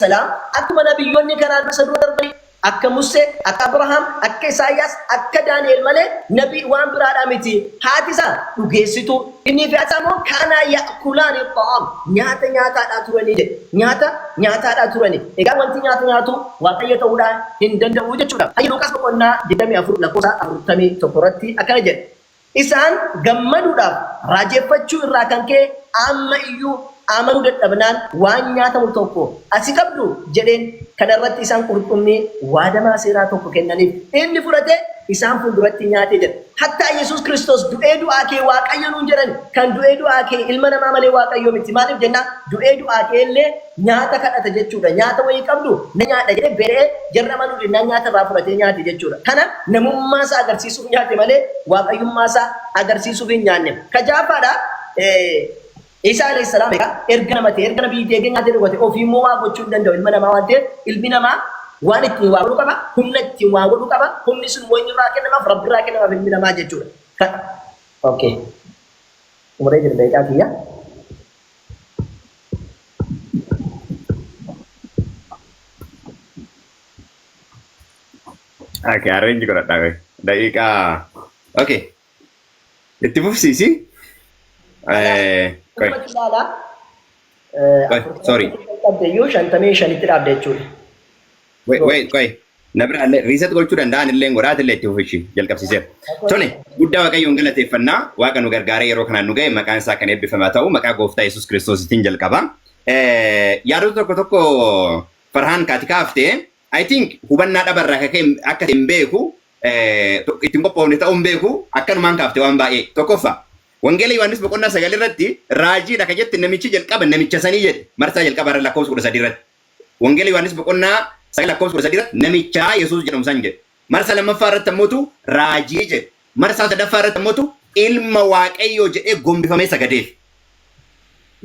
Salaam akkuma nabiyyoonni kanaan isa dura darbanii akka Musee, akka Abrahaam, akka Isaayyaas, akka Daani'el malee nabii waan biraadhaa miti. Haati isaa dhugeessituu, inni fi haati isaa immoo kaanaa ya'kulaani xa'aam, nyaata nyaataadhaa turanii jedhe. Nyaata nyaataadhaa turanii. Egaa wanti nyaata nyaatu Waaqayyo ta'uudhaa hin danda'u jechuudha. Hayya Luqaas boqonnaa 24 lakkoofsa 41 irratti akkana jedha. Isaan gammaduudhaaf raajeffachuu irraa kan ka'e amma iyyuu amanuu dadhabnaan waan nyaatamu tokko asii qabduu? jedheen. Kana irratti isaan qurxummii waadamaa seeraa tokko kennaniif. Inni fudhatee isaan fuulduratti nyaate jedha. Hattaa Yesuus Kiristoos du'ee du'aa kee Waaqayyo nuun jedhan kan du'ee du'aa kee ilma namaa malee Waaqayyo miti. Maaliif jennaa du'ee du'aa kee illee nyaata kadhata jechuudha. Nyaata wayii qabdu na nyaadha jedhee beela'ee jarri amanuu dinnaan nyaata irraa fudhatee nyaate jechuudha. Kana namummaa isaa agarsiisuuf nyaate malee waaqayyummaa isaa agarsiisuuf hin nyaanne. Ka ja'affaadha Isaa alayhi salaam egaa erga nama ta'e erga nabiyyi ta'e nyaatee dhugate ofii immoo waa gochuu hin danda'u ilma namaa waan ta'eef ilmi namaa waan ittiin waa godhu qaba humna ittiin waa godhu qaba humni sun immoo eenyurraa kennamaaf rabbirraa kennamaaf ilmi namaa jechuudha. Okay. Umree jira daqiiqaa kiyya. Okay, arrange godhadhaa qoy. Daqiiqaa. Okay. Itti fufsiisi. Qoy. Dhumatti ilaalaa. Qoy, sorry. Qabde iyyuu 55tti dhaabde jechuudha. Wait, wait, qoy. Na bira illee reset gochuu danda'an illee godhaati illee itti fufishi jalqabsiiseera. Tole, guddaa Waaqayyoon galateeffannaa. Waaqa nu gargaaree yeroo kanaan nu ga'e maqaan isaa kan eebbifamaa ta'u maqaa gooftaa Yesuus Kiristoositiin jalqaba. Yaadota tokko tokko Farhaan kaati kaaftee I think hubannaa dhabarraa akka ka'e akka ta'e hin beeku ittiin qophoofne ta'uu hin beeku akkanumaan kaafte waan baay'ee. Tokkoffaa Wangeela Yohaannis boqonnaa 9 irratti raajiidha ka jette namichi jalqaba namicha sanii jedhe marsaa jalqaba irra lakkoofsa 13 irratti. Wangeela Yohaannis boqonnaa 9 lakkoofsa 13 irratti namichaa Yesuus jedhamu san jedhe. Marsaa lammaffaa irratti ammootu raajii jedhe. Marsaa sadaffaa irratti ammootu ilma Waaqayyoo jedhee gombifamee sagadeef.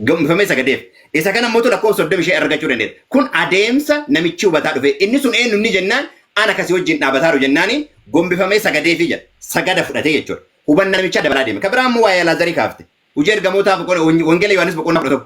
Gombifamee sagadeef. Isa kana ammootu lakkoofsa 35 argachuu dandeetta. Kun adeemsa namichi hubataa dhufe. Inni sun eenyu inni jennaan ana kasii wajjin dhaabataaru jennaani gombifamee sagadeefi jedha. Sagada fudhatee jechuudha. Hubannaa namichaa dabalaa deeme. Kan biraa ammoo waa'ee Alaazarii kaafte. Hojii Ergamootaa boqonnaa Wangeela Yohaannis boqonnaa 11.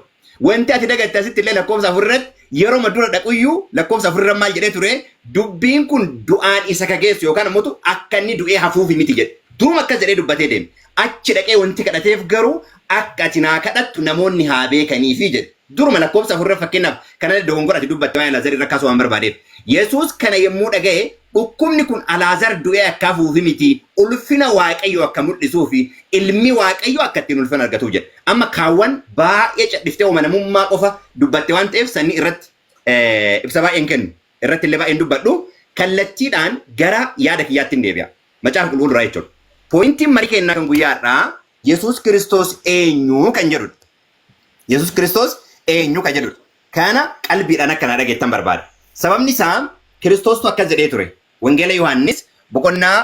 Wanti ati dagatte asitti illee lakkoofsa 4 irratti yeroo dura dhaquyyuu lakkoofsa 4 irra maal jedhee ture dubbiin kun du'aan isa ka geessu yookaan ammoo akka inni du'ee hafuufi miti jedhe. Duruma akkas jedhee dubbatee deeme. Achi dhaqee wanti kadhateef garuu akka ati naa kadhattu namoonni haa beekaniifi jedhe. Duruma lakkoofsa 4 irra fakkeenyaaf kana dogongora ati dubbatte waa'ee Alaazar irra kaasuu waan barbaadeef. Yesuus kana yommuu dhaga'e dhukkubni kun Alaazar du'ee akka hafuufi miti ulfina Waaqayyoo akka mul'isuufi ilmi Waaqayyoo akka ittiin ulfina argatuuf jedhe. Amma kaawwan baay'ee cadhiftee amanamummaa qofa dubbatte waan ta'eef sanni irratti ibsa baay'een kennu irratti illee baay'een dubbadhu kallattiidhaan gara yaada kiyyaatti hin deebi'a. Macaafa qulqulluu irraa jechuudha. Pooyintiin marii kennaa kan guyyaa har'aa Yesuus Kiristoos eenyu kan jedhudha. Yesuus Kiristoos eenyu kan jedhudha. Kana qalbiidhaan akka na dhageettan barbaada. Sababni isaa Kiristoostu akkas jedhee ture. Wangeela Yohaannis boqonnaa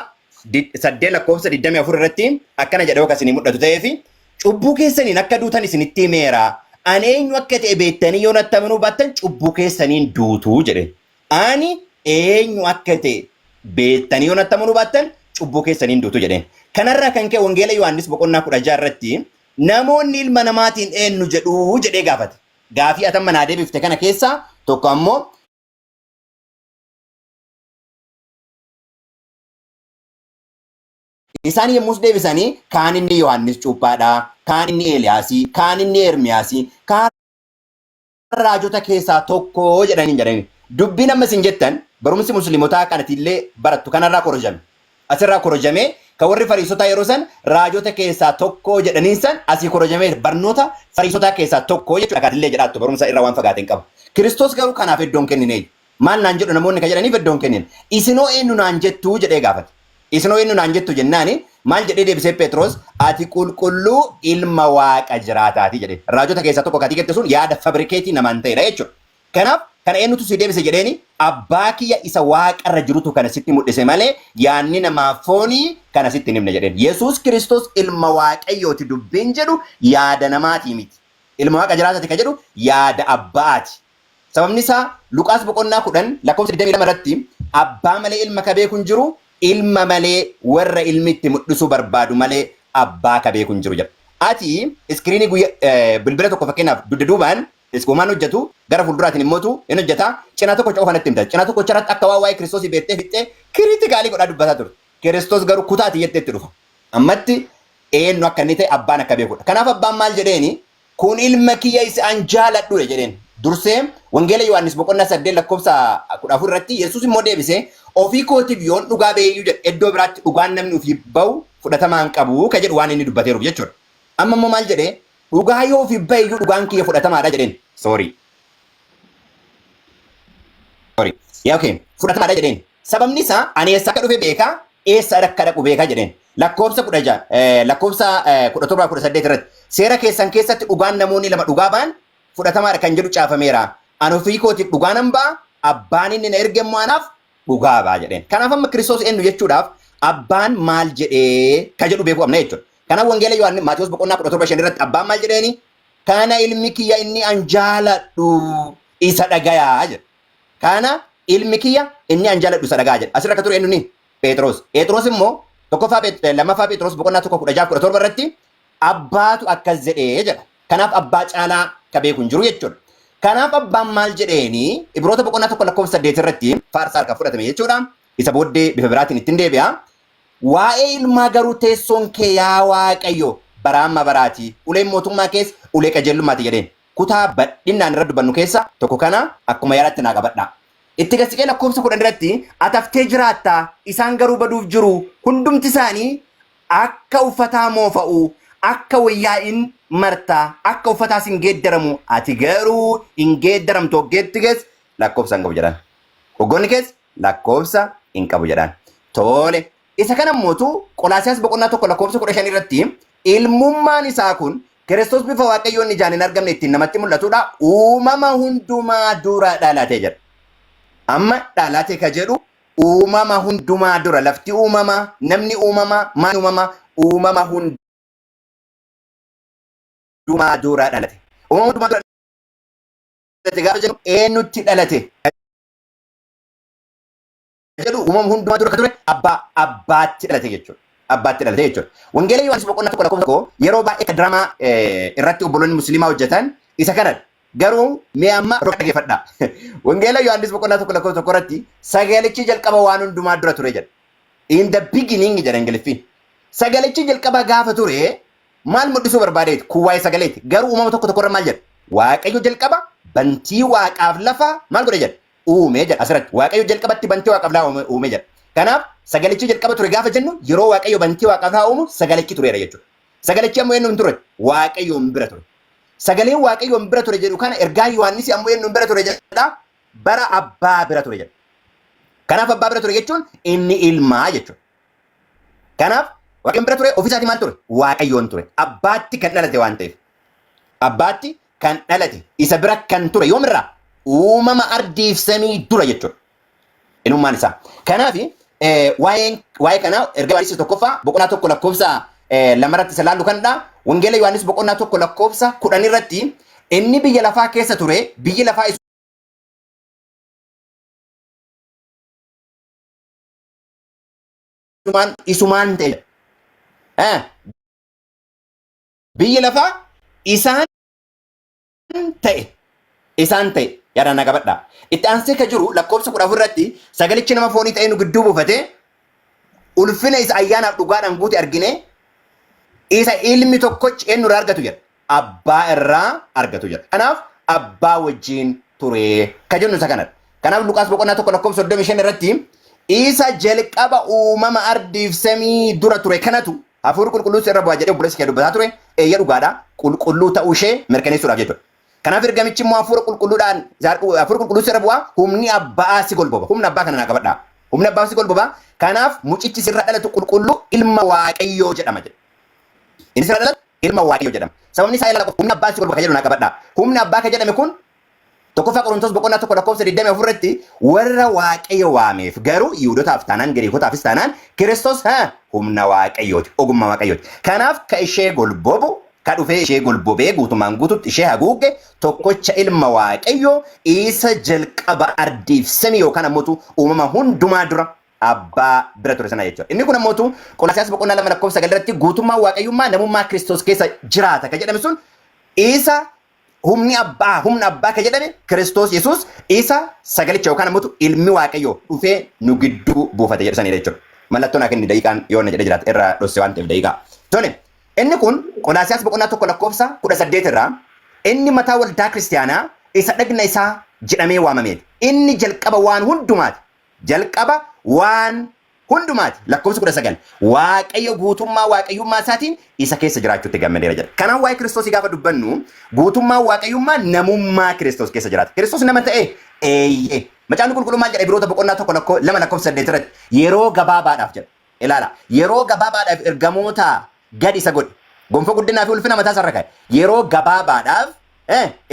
8 lakkoofsa 24 irratti akkana jedhee akka isinii mul'atu ta'ee fi cubbuu keessaniin akka duutan isinitti himeera. Ani eenyu akka ta'e beektanii yoo natti amanuu baattan cubbuu keessaniin duutu jedhe. Ani eenyu akka ta'e beektanii yoo natti amanuu baattan cubbuu keessaniin duutu jedheen. Kanarraa kan ka'e Wangeela Yohaannis boqonnaa 16 irratti namoonni ilma namaatiin eenyu jedhuu jedhee gaafate. Gaafii ati amma naa deebifte kana keessaa tokko ammoo isaan yommus deebisanii kaan inni Yohaannis cuuphaadha, kaan inni Eeliyaasii, kaan inni Ermiyaasii, kaan raajota keessaa tokko jedhanii jedhanii. Dubbiin amma isin jettan barumsi musliimotaa kanatiillee barattu kanarraa korojame. Asirraa korojamee kan warri fariisotaa yeroo san raajota keessaa tokko jedhaniin san asii korojamee barnoota fariisotaa keessaa tokko jechuudha kanillee jedhaattu barumsa irraa waan fagaate hin qabu. Kiristoos garuu kanaaf iddoo hin kennine. Maal naan jedhu namoonni kan jedhaniif iddoo hin kennine. Isinoo eenyu naan jettuu jedhee gaafate. Isinoo eenyu naan jettu jennaani maal jedhee deebisee Phexros ati qulqulluu ilma waaqa jiraataati jedhee. Raajota keessaa tokko katii jette sun yaada fabrikeetii namaan ta'edha jechuudha. Kanaaf kana eenyutu si deebise jedheeni abbaa kiyya isa waaqarra jirutu kana sitti mul'ise malee yaadni namaa foonii kana sitti hin himne jedheen. Yesuus Kiristoos ilma waaqayyooti dubbiin jedhu yaada namaatii miti. Ilma waaqa jiraataati kan jedhu yaada abbaati. Sababni isaa Luqaas boqonnaa 10 lakkoofsa 22 irratti abbaa malee ilma ka beeku hin jiru, ilma malee warra ilmi itti mul'isuu barbaadu malee abbaa ka beeku hin jiru jedha. Ati iskiriinii guyya bilbila tokko fakkeenyaaf dugda duubaan Iskoomaan hojjetu gara fuulduraatiin immootu hin hojjeta. Cinaa tokko qofa natti himta. Cinaa tokko irratti akka waan waa'ee Kiristoosii beektee fixxee critically godhaa dubbataa turte. Kiristoos garuu kutaati jettee itti dhufa. Ammatti eenyu akka inni ta'e abbaan akka beekudha. Kanaaf abbaan maal jedheeni? Kun ilma kiyya isa an jaaladhudha jedheen. Dursee Wangeela Yohaannis boqonnaa 8 lakkoofsa 14 irratti Yesuus immoo deebisee, ofii kootiif yoon dhugaa ba'eeyyuu jedhe, iddoo biraatti dhugaan namni ofii ba'u fudhatamaa hin qabu ka jedhu waan inni dubbateeruuf jechuudha. Amma immoo maal jedhee? Dhugaa yoo ofii ba'eeyyuu dhugaan kiyya fudhatamaadha jedheen. Sorry. Sorry. Yaa okay. Fudhatamaadha jedheen. Sababni isaa ani eessa akka dhufe beekaa, eessa akka dhaqu beekaa jedheen. Lakkoofsa 16, lakkoofsa 17 18 irratti seera keessan keessatti dhugaan namoonni lama dhugaa ba'an fudhatamaadha kan jedhu caafameera. Ani ofii kootiif dhugaa nan ba'a, abbaan inni na erge immoo anaaf dhugaa ba'a jedheen. Kanaaf amma Kiristoos eenyu jechuudhaaf abbaan maal jedhee ka jedhu beekuu qabna jechuudha. Kanaaf Wangeela Yohaannis Maatiyos boqonnaa 17 5 irratti abbaan maal jedheeni? Kana ilmi kiyya inni an jaaladhu isa dhagayaa jedha. Kana ilmi kiyya inni an jaaladhu isa dhagayaa jedha. Asirra akka ture eenyu ni? Phexros. Phexros immoo tokkoffaa lammaffaa Phexros boqonnaa 1 16 17 irratti abbaatu akkas jedhee jedha. Kanaaf abbaa caalaa ka beeku hin jiru jechuudha. Kanaaf abbaan maal jedheeni? Ibroota boqonnaa 1 lakkoofsa 8 irratti faarsaa harkaa fudhatame jechuudha. Isa booddee bifa biraatiin ittiin deebi'a. Waa'ee ilmaa garuu teessoon kee yaa Waaqayyo bara amma baraati. Uleen mootummaa kees ulee qajeelummaati jedheen. Kutaa badhinnaan irra dubbannu keessa tokko kana akkuma yaadaatti naa qabadha. Itti gad siqee lakkoofsa 10 irratti ati haftee jiraatta, isaan garuu baduuf jiru, hundumti isaanii akka uffataa moofa'u, akka wayyaa in marta, akka uffataas hin geeddaramu, ati garuu hin geeddaramtu, hoggeetti kees lakkoofsa hin qabu jedhaan. Hoggoonni kees lakkoofsa hin qabu jedhaan. Tole. Isa kana mootu Qolaasiyaas boqonnaa 1 lakkoofsa 15 irratti ilmummaan isaa kun Kiristoos bifa Waaqayyoon ijaan hin argamne ittiin namatti mul'atudha. Uumama hundumaa dura dhalate jedha. Amma dhalate ka jedhu uumama hundumaa dura, lafti uumama, namni uumama, maal uumama, uumama hundumaa dura dhalate. Uumama hundumaa dura dhalate gaafa jennu eenyutti dhalate? Jedhu uumama hundumaa dura ka ture abbaa, abbaatti dhalate jechuudha. Abbaatti dhalate jechuudha. Wangeela Yohaannis boqonnaa 1 lakkoofsa 1 yeroo baay'ee kan diraamaa irratti obboloonni musliimaa hojjetan isa kanadha. Garuu mee amma roga dhaggeeffadhaa. Wangeela Yohaannis boqonnaa 1 lakkoofsa 1 irratti sagalichi jalqaba waan hundumaa dura ture jedha. In the beginning jedha Ingiliffiin. Sagalichi jalqaba gaafa ture maal mul'isuu barbaadeeti? Kun waa'ee sagaleeti. Garuu uumama 1 1 irra maal jedha? Waaqayyo jalqaba bantii waaqaaf lafa maal godhe jedha? Uume jedha asirratti. Waaqayyo jalqabatti bantii waaqaaf lafa uume jedha. Kanaaf sagalichi jalqaba ture gaafa jennu yeroo Waaqayyo bantii waaqaaf lafa uumu sagalichi tureera jechuudha. Sagalichi ammoo eenyuun ture? Waaqayyoon bira ture. Sagaleen Waaqayyoon bira ture jedhu kana ergaa Yohaannis ammoo eenyuun bira ture jedha? Bara abbaa bira ture jedha. Kanaaf abbaa bira ture jechuun inni ilmaa jechuudha. Kanaaf Waaqayyoon bira ture ofiisaatii maal ture? Waaqayyoon ture. Abbaatti kan dhalate waan ta'eef. Abbaatti kan dhalate isa bira kan ture yoomirraa? Uumama ardiif samii dura jechuudha. Inummaan isaa. Kanaaf waa'een waa'ee kanaa erga Yohaannis tokkoffaa boqonnaa 1 lakkoofsa 2 irratti isa laallu kanadha. Wangeela Yohaannis boqonnaa 1 lakkoofsa 10 irratti inni biyya lafaa keessa ture, biyyi lafaa isumaan ta'e. Biyyi lafaa isaan ta'e. Isaan ta'e. Yaadaan na qabadhaa. Itti aansee ka jiru lakkoofsa 14 irratti sagalichi nama foonii ta'ee nu gidduu buufate, ulfina isa ayyaanaaf dhugaadhaan guute argine, isa ilmi tokkochi eenyu irraa argatu jedha? Abbaa irraa argatu jedha. Kanaaf abbaa wajjin ture ka jennu isa kanadha. Kanaaf Luqaas boqonnaa 1 lakkoofsa 35 irratti isa jalqaba uumama ardiif samii dura ture kanatu hafuurri qulqulluun irra bu'aa jedhee obboleessi kee dubbataa ture. Eeyya, dhugaadha. Qulqulluu ta'uu ishee mirkaneessuudhaaf jechuudha. Kanaaf ergamichi immoo hafuura qulqulluudhaan hafuurri qulqulluun irra bu'aa, humni abbaa si golboba. Humna abbaa kana naa qabadhaa. Humni abbaa si golboba. Kanaaf mucichi sirra dhalatu qulqulluu ilma Waaqayyoo jedhama jedha. Inni sirra dhalatu ilma Waaqayyoo jedhama. Sababni isaa ilaala, humna abbaa si golboba kan jedhu naa qabadhaa. Humni abbaa kan jedhame kun tokkoffaa Qorontos boqonnaa 1 lakkoofsa 24 irratti warra Waaqayyo waameef garuu Yihudotaaf taanaan Giriikotaafis taanaan Kiristoos humna Waaqayyooti, ogummaa Waaqayyooti. Kanaaf ka ishee golbobu, ka dhufee ishee golbobee guutumaan guututti ishee haguuge tokkocha ilma Waaqayyoo isa jalqaba ardiif samii yookaan ammoo uumama hundumaa dura abbaa bira ture sana jechuudha. Inni kun ammoo Qolaasiyaas boqonnaa 2 lakkoofsa 9 irratti guutummaan Waaqayyummaa namummaa Kiristoos keessa jiraata kan jedhame sun isa Humni abbaa, humna abbaa kan jedhame Kiristoos Yesuus isa sagalicha yookaan ammoo ilmi Waaqayyoo dhufee nu gidduu buufate jedhu sanidha jechuudha. Mallattoo naa kenni, daqiiqaan yoo na jedhee jiraate irraa dhosse waan ta'eef daqiiqaa. Tole, inni kun Qolaasiyaas boqonnaa 1 lakkoofsa 18 irraa, inni mataa waldaa kiristiyaanaa isa dhagna isaa jedhamee waamameeti. Inni jalqaba waan hundumaati. Jalqaba waan hundumaati. Lakkoofsa 19. Waaqayyo guutummaa waaqayyummaa isaatiin isa keessa jiraachuutti gammadeera jedha. Kanaaf waa'ee Kiristoosii gaafa dubbannu, guutummaa waaqayyummaa namummaa Kiristoos keessa jiraata. Kiristoos nama ta'e? Eeyyee. Macaafni Qulqulluun maal jedha? Ibroota boqonnaa 1 lakkoo 2 lakkoofsa 8 irratti yeroo gabaabaadhaaf jedha. Ilaala. Yeroo gabaabaadhaaf ergamoota gad isa godhe. Gonfoo guddinaa fi ulfina mataa isaarra kaa'e. Yeroo gabaabaadhaaf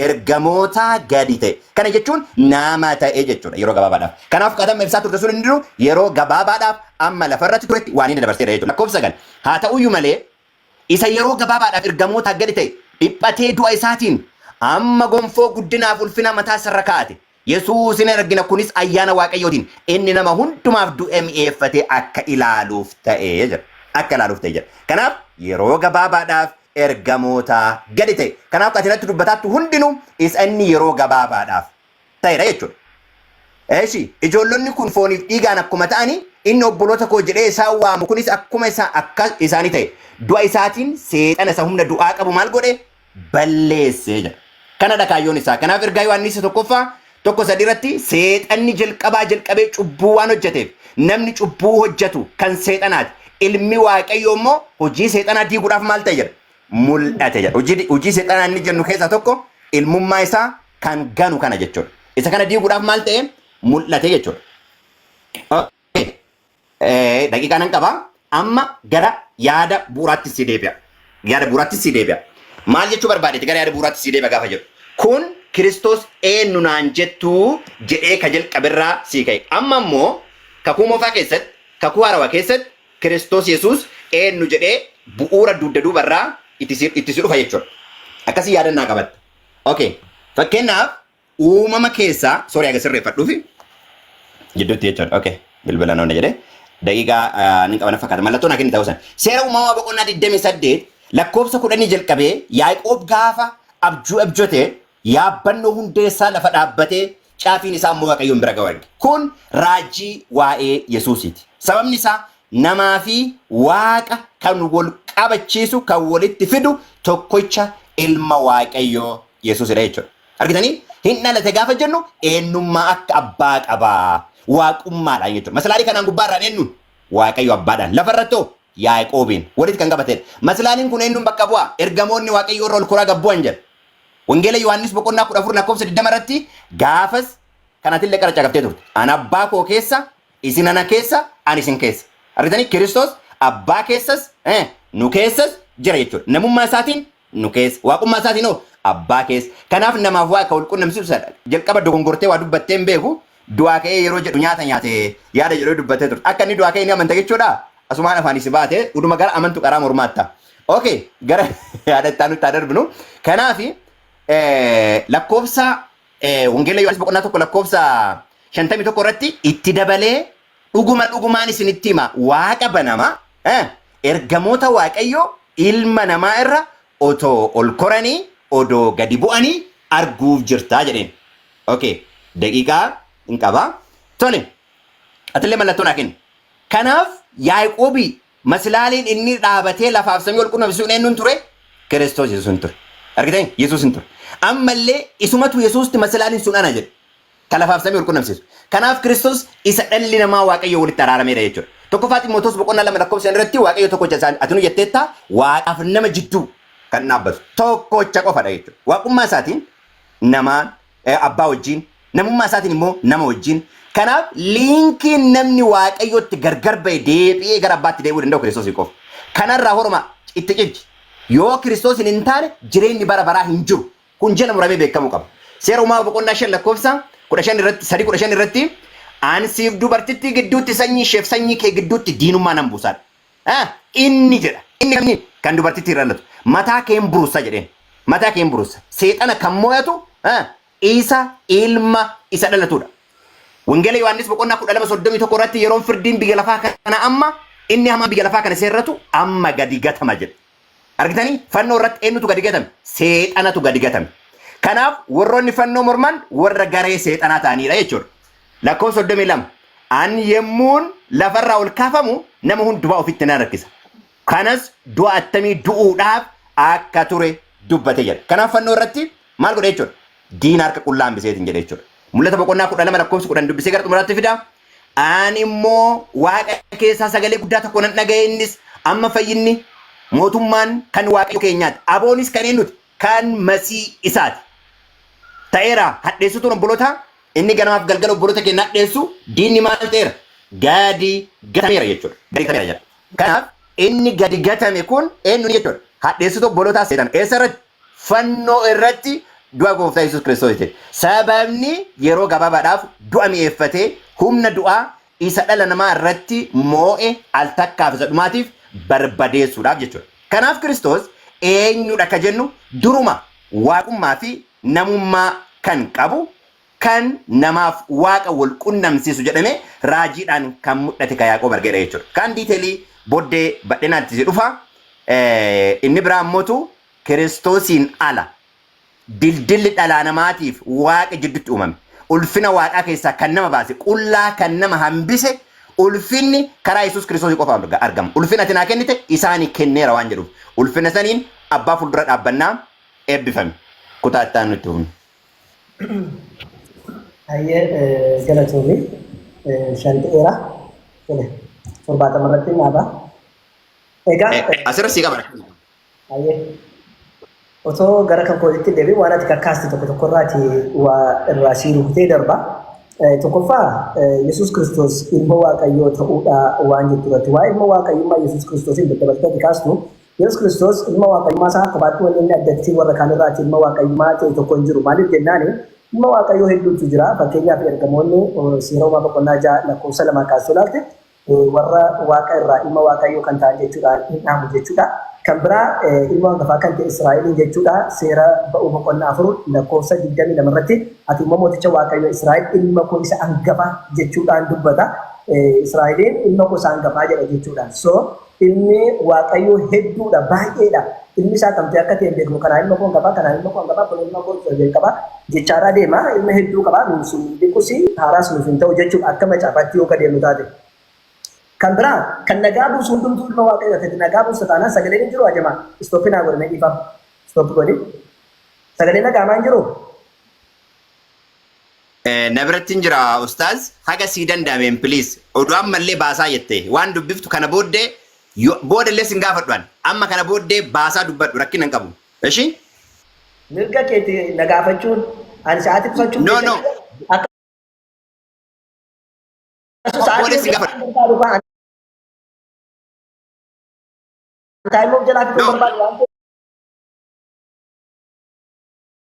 ergamootaa gadi ta'e. Kana jechuun nama ta'e jechuudha yeroo gabaabaadhaaf. Kanaaf qaxamma ibsaa turte sun inni jiru yeroo gabaabaadhaaf amma lafarratti turetti waan inni dabarseera jechuudha. Lakkoofsa 9. Haa ta'uyyuu malee, isa yeroo gabaabaadhaaf ergamootaa gadi ta'e dhiphatee du'a isaatiin amma gonfoo guddinaaf ulfina mataa isarra kaa'ate. Yesuusin argina, kunis ayyaana Waaqayyootiin inni nama hundumaaf du'e mi'eeffatee akka ilaaluuf ta'e jedha. Akka ilaaluuf ta'e jedha. Kanaaf yeroo gabaabaadhaaf ergamootaa gadi ta'e. Kanaaf ati natti dubbataattu hundinuu isa inni yeroo gabaabaadhaaf ta'edha jechuudha. Eeshi, ijoollonni kun fooniif dhiigaan akkuma ta'ani, inni obboloota koo jedhee isaan waamu kunis akkuma isaa akka isaanii ta'e. Du'a isaatiin seexana isa humna du'aa qabu maal godhe? Balleesse jedha. Kanadha kaayyoon isaa. Kanaaf ergaa Yohaannis 1ffaa 1:3 irratti, seexanni jalqabaa jalqabee cubbuu waan hojjeteef, namni cubbuu hojjetu kan seexanaati. Ilmi Waaqayyoo immoo hojii seexanaa diiguudhaaf maal ta'e jedha? Mul'ate jedha. Hojii seexanaa inni jennu keessaa tokko ilmummaa isaa kan ganu kana jechuudha. Isa kana diiguudhaaf maal ta'e? Mul'ate jechuudha. Okay. Daqiiqaa nan qaba. Amma gara yaada bu'uuraatti si deebi'a. Yaada bu'uuraatti si deebi'a. Maal jechuu barbaadeeti gara yaada bu'uuraatti si deebi'a gaafa jedhu? Kun Kiristoos eenyu naan jettuu jedhee ka jalqaberraa sii ka'e. Amma immoo kakuu moofaa keessatti, kakuu haarawaa keessatti Kiristoos Yesuus eenyu jedhee bu'uura dugda duubarraa itti si dhufa jechuudha. Akkasii yaadannaa qabatta. Okay. Fakkeenyaaf uumama keessaa, sorry, aga sirreeffadhuufi gidduutti jechuudha. Okay. Bilbila noonna jedhee. Daqiiqaa ni qabana fakkaata. Mallattoo naa kenni ta'uu san. Seera Uumamaa boqonnaa 28 lakkoofsa 10 jalqabee, Yaaqoob gaafa abjuu abjote yaabbannoo hundeessaa lafa dhaabbatee caafiin isaa immoo Waaqayyoon bira ga'u arge. Kun raajii waa'ee Yesuusiiti. Sababni isaa namaa fi Waaqa kan wal qabachiisu, kan walitti fidu tokkicha ilma Waaqayyoo Yesuusidha jechuudha. Argitanii? Hin dhalate gaafa jennu eenyummaa akka abbaa qabaa. Waaqummaadhaan jechuudha. Maslaalii kanaan gubbaarraan eenyuun? Waaqayyo abbaadhaan. Lafarrattoo Yaaqoobiin walitti kan qabatedha. Maslaaliin kun eenyuun bakka bu'a? Ergamoonni Waaqayyoo irra ol koraa gad bu'an jedha. Wangeela Yohaannis boqonnaa 14 lakkoofsa 20 irratti gaafas kanatillee qara caqaftee turte. Ana abbaa koo keessa, isin ana keessa, ani isin keessa. Argitanii, Kiristoos abbaa keessas nu keessas jira jechuudha. Namummaa isaatiin nu keessa. Waaqummaa isaatiin hoo abbaa keessa. Kanaaf namaaf waaqa wal qunnamsiisu sadha. Jalqaba dogongortee waa dubbattee hin beeku. Du'aa ka'ee yeroo jedhu nyaata nyaate yaada jedhee dubbattee turte. Akka inni du'aa ka'e ni amanta jechuudha. Asumaan afaan si baate uduma gara amantu qaraa mormaatta. Okay, gara yaada itti aanutti haa darbinu. Kanaaf lakkoofsa Wangeela Yohaannis boqonnaa 1 lakkoofsa 51 irratti itti dabalee, dhuguma dhugumaan isinitti hima, waaqa banama, ergamoota Waaqayyoo ilma namaa irra otoo ol koranii odoo gadi bu'anii arguuf jirtaa jedheen. Okay, daqiiqaa hin qaba. Tole, atillee mallattoo naa kenni. Kanaaf Yaaqoobii maslaaliin inni dhaabatee lafaaf samii wal qunnamsiisuun eenyuun ture? Kiristoos Yesuus ture. Argitanii? Yesuus ture. Ammallee isumatu Yesuusti maslaaliin sun ana jedhe. Kan lafaaf samii wal qunnamsiisu. Kanaaf Kiristoos isa dhalli namaa Waaqayyo walitti araarameedha jechuudha. 1ffaa Ximootoos boqonnaa 2 lakkoofsa 5 irratti Waaqayyo tokkocha isaan ati nu jetteetta, Waaqaaf nama jidduu kan dhaabbatu tokkocha qofadha jechuudha. Waaqummaa isaatiin namaan abbaa wajjin, namummaa isaatiin immoo nama wajjin. Kanaaf liinkiin namni Waaqayyotti gargar ba'e deebi'ee gara abbaatti deebi'uu danda'u Kiristoos qofa. Kanarraa horoma itti cicci. Yoo Kiristoos hin taane jireenyi bara baraa hin jiru. Kun jala muramee beekamuu qaba. Seera Uumamaa boqonnaa 5 lakkoofsa 15 irratti, 3:15 irratti, ani siif dubartittii gidduutti, sanyii isheef sanyii kee gidduutti diinummaa nan buusaadha. Inni jedha. Inni kamni kan dubartittii irra dhalatu mataa kee hin burussa jedheen. Mataa kee hin burussa. Seexana kan mo'atu isa ilma isa dhalatudha. Wangeela Yohaannis boqonnaa 12:31 irratti yeroon firdiin biyya lafaa kana amma, inni hamaan biyya lafaa kana seerratu amma gadi gatama jedha. Argitanii, fannoo irratti eenyutu gadi gatame? Seexanatu gadi gatame. Kanaaf warroonni fannoo morman warra garee seexanaa ta'anidha jechuudha. Lakkoofsa 32. Ani yemmuun lafarraa ol kaafamu nama hundumaa ofitti nan harkisa. Kanas du'a attamii du'uudhaaf akka ture dubbate jedha. Kanaaf fannoo irratti maal godhe jechuudha? Diina harka qullaa hambiseetiin jedhe jechuudha. Mul'ata boqonnaa 12 lakkoofsa 10 dubbisee gara xumuraatti fida. Ani immoo waaqa keessaa sagalee guddaa tokko nan dhaga'e, innis amma fayyinni, mootummaan kan Waaqayyo keenyaati. Aboonis kan eenyuti? Kan Masii isaati. Ta'eera. Hadheessituun obboloota inni ganamaaf galgala obboloota keenya hadheessu diinni maal ta'eera? Gadi gatameera jechuudha. Gadi gatameera jedha. Kanaaf inni gadi gatame kun eenyu jechuudha? Hadheessituu obbolootaa Seexana. Eessa irratti? Fannoo irratti du'a Gooftaa Yesuus Kiristoos jechuudha. Sababni yeroo gabaabaadhaaf du'a mi'eeffatee humna du'aa isa dhala namaa irratti moo'e al takkaaf isa dhumaatiif barbadeessuudhaaf jechuudha. Kanaaf Kiristoos eenyudha ka jennu duruma waaqummaa fi namummaa kan qabu, kan namaaf Waaqa wal qunnamsiisu jedhamee raajiidhaan kan mudhate ka Yaaqoob argeedha jechuudha. Kaan detail booddee badhinaatti si dhufa. Inni biraa ammootu Kiristoosiin ala dildilli dhalaa namaatiif Waaqa jiddutti uumame. Ulfina Waaqaa keessaa kan nama baase, qullaa kan nama hambise, ulfinni karaa Yesuus Kiristoosii qofa argama. Ulfina ati naa kennite isaanii kenneera waan jedhuuf. Ulfina saniin abbaa fuuldura dhaabbannaa. Eebbifami. Kutaa itti aanu itti fufna. Hayyee, galatoomi. Shan ta'eera. Tole. 70 irratti dhaaba. Egaa Asirra sii qaba. Hayyee. Otoo gara kan kootitti deebiin waan ati kakkaaste tokko tokko irraati waa irraa sii rukutee darba. Tokkoffaa, Yesuus Kiristoos ilma Waaqayyoo ta'uudha waan jettu irratti. Waa ilma Waaqayyummaa Yesuus Kiristoosiin daddabaltee ati kaastu, Yesuus Kiristoos ilma Waaqayyummaa isaa kophaatti wanni inni addatti warra kaan irraati ilma Waaqayyummaa ta'e tokko hin jiru. Maaliif jennaani, ilma Waaqayyoo hedduutu jira. Fakkeenyaaf, ergamoonni Seera Uumaa boqonnaa 6 lakkoofsa 2 kaastee ilaalte warra waaqa irraa ilma Waaqayyoo kan ta'an jechuudhaan hin dhaamu jechuudha. Kan biraa ilma hangafaa kan ta'e Israa'eliin jechuudha. Seera Ba'uu boqonnaa 4 lakkoofsa 22 irratti ati immoo mooticha Waaqayyoo Israa'el ilma koo isa hangafa jechuudhaan dubbata. Israa'eliin ilma koo isa hangafaa jedha jechuudha. So ilmi Waaqayyoo hedduudha, baay'eedha. Ilmi isaa kam ta'e akka ta'e hin beeknu. Kanaa ilma koo hangafaa, kanaa ilma koo hangafaa, kun ilma koo isa jalqabaa jechaadhaa deema. Ilma hedduu qaba. Nuuf sun dhiqus haaraas nuuf hin ta'u jechuudha akka macaafaatti yoo kadeemnu taate. Kan biraa, kan nagaa buusu hundumtuu ilma Waaqayyoo ta'e, nagaa buusa taanaan sagaleen hin jiru ajamaa. Stop naa godhi, mee dhiifama. Stop godhi. Sagaleen dhaga'amaa hin jiru? Na biratti hin jira, ustaaz, haga sii danda'ameen please. Oduu ammallee baasaa jette waan dubbiftu kana booddee boodallee sin gaafadhu, an amma kana booddee baasaa dubbadhu, rakkina hin qabu. Ishi? Mirga keeti na gaafachuun, ani sa'aatii qusachuuf No, no. Akkasumas sa'aatii Booda si gaafadhu. barbaadu kan time of jalaa fixuu No. barbaadu waan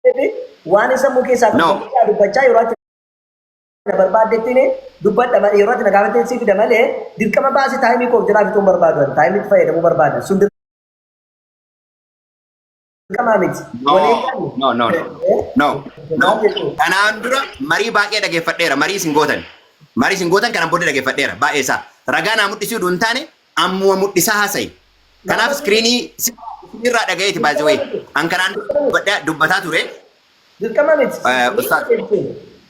ta'eef, waan sammuu keessaa No. qabu dubbachaa yeroo ati na barbaadettiin dubbadha malee, yeroo ati na gaafatte si fida malee, dirqama baasii time koof jalaa fixuun barbaadu, ani time itti fayyadamuu barbaada, sun dirqamaa miti. No, Walii galu. no, no, no, no, no. Kanaan dura marii baay'ee dhageeffadheera. Marii isin gootan. Marii isin gootan kanaan booda dhageeffadheera. Baay'ee isaa. Ragaa naa mul'isuu hin taane ammuma mul'isaa haasa'i. Kanaaf screen irraa dhagayeeti, by the way. An kanaan dura dubbataa ture. Dirqama miti. Ustaaz.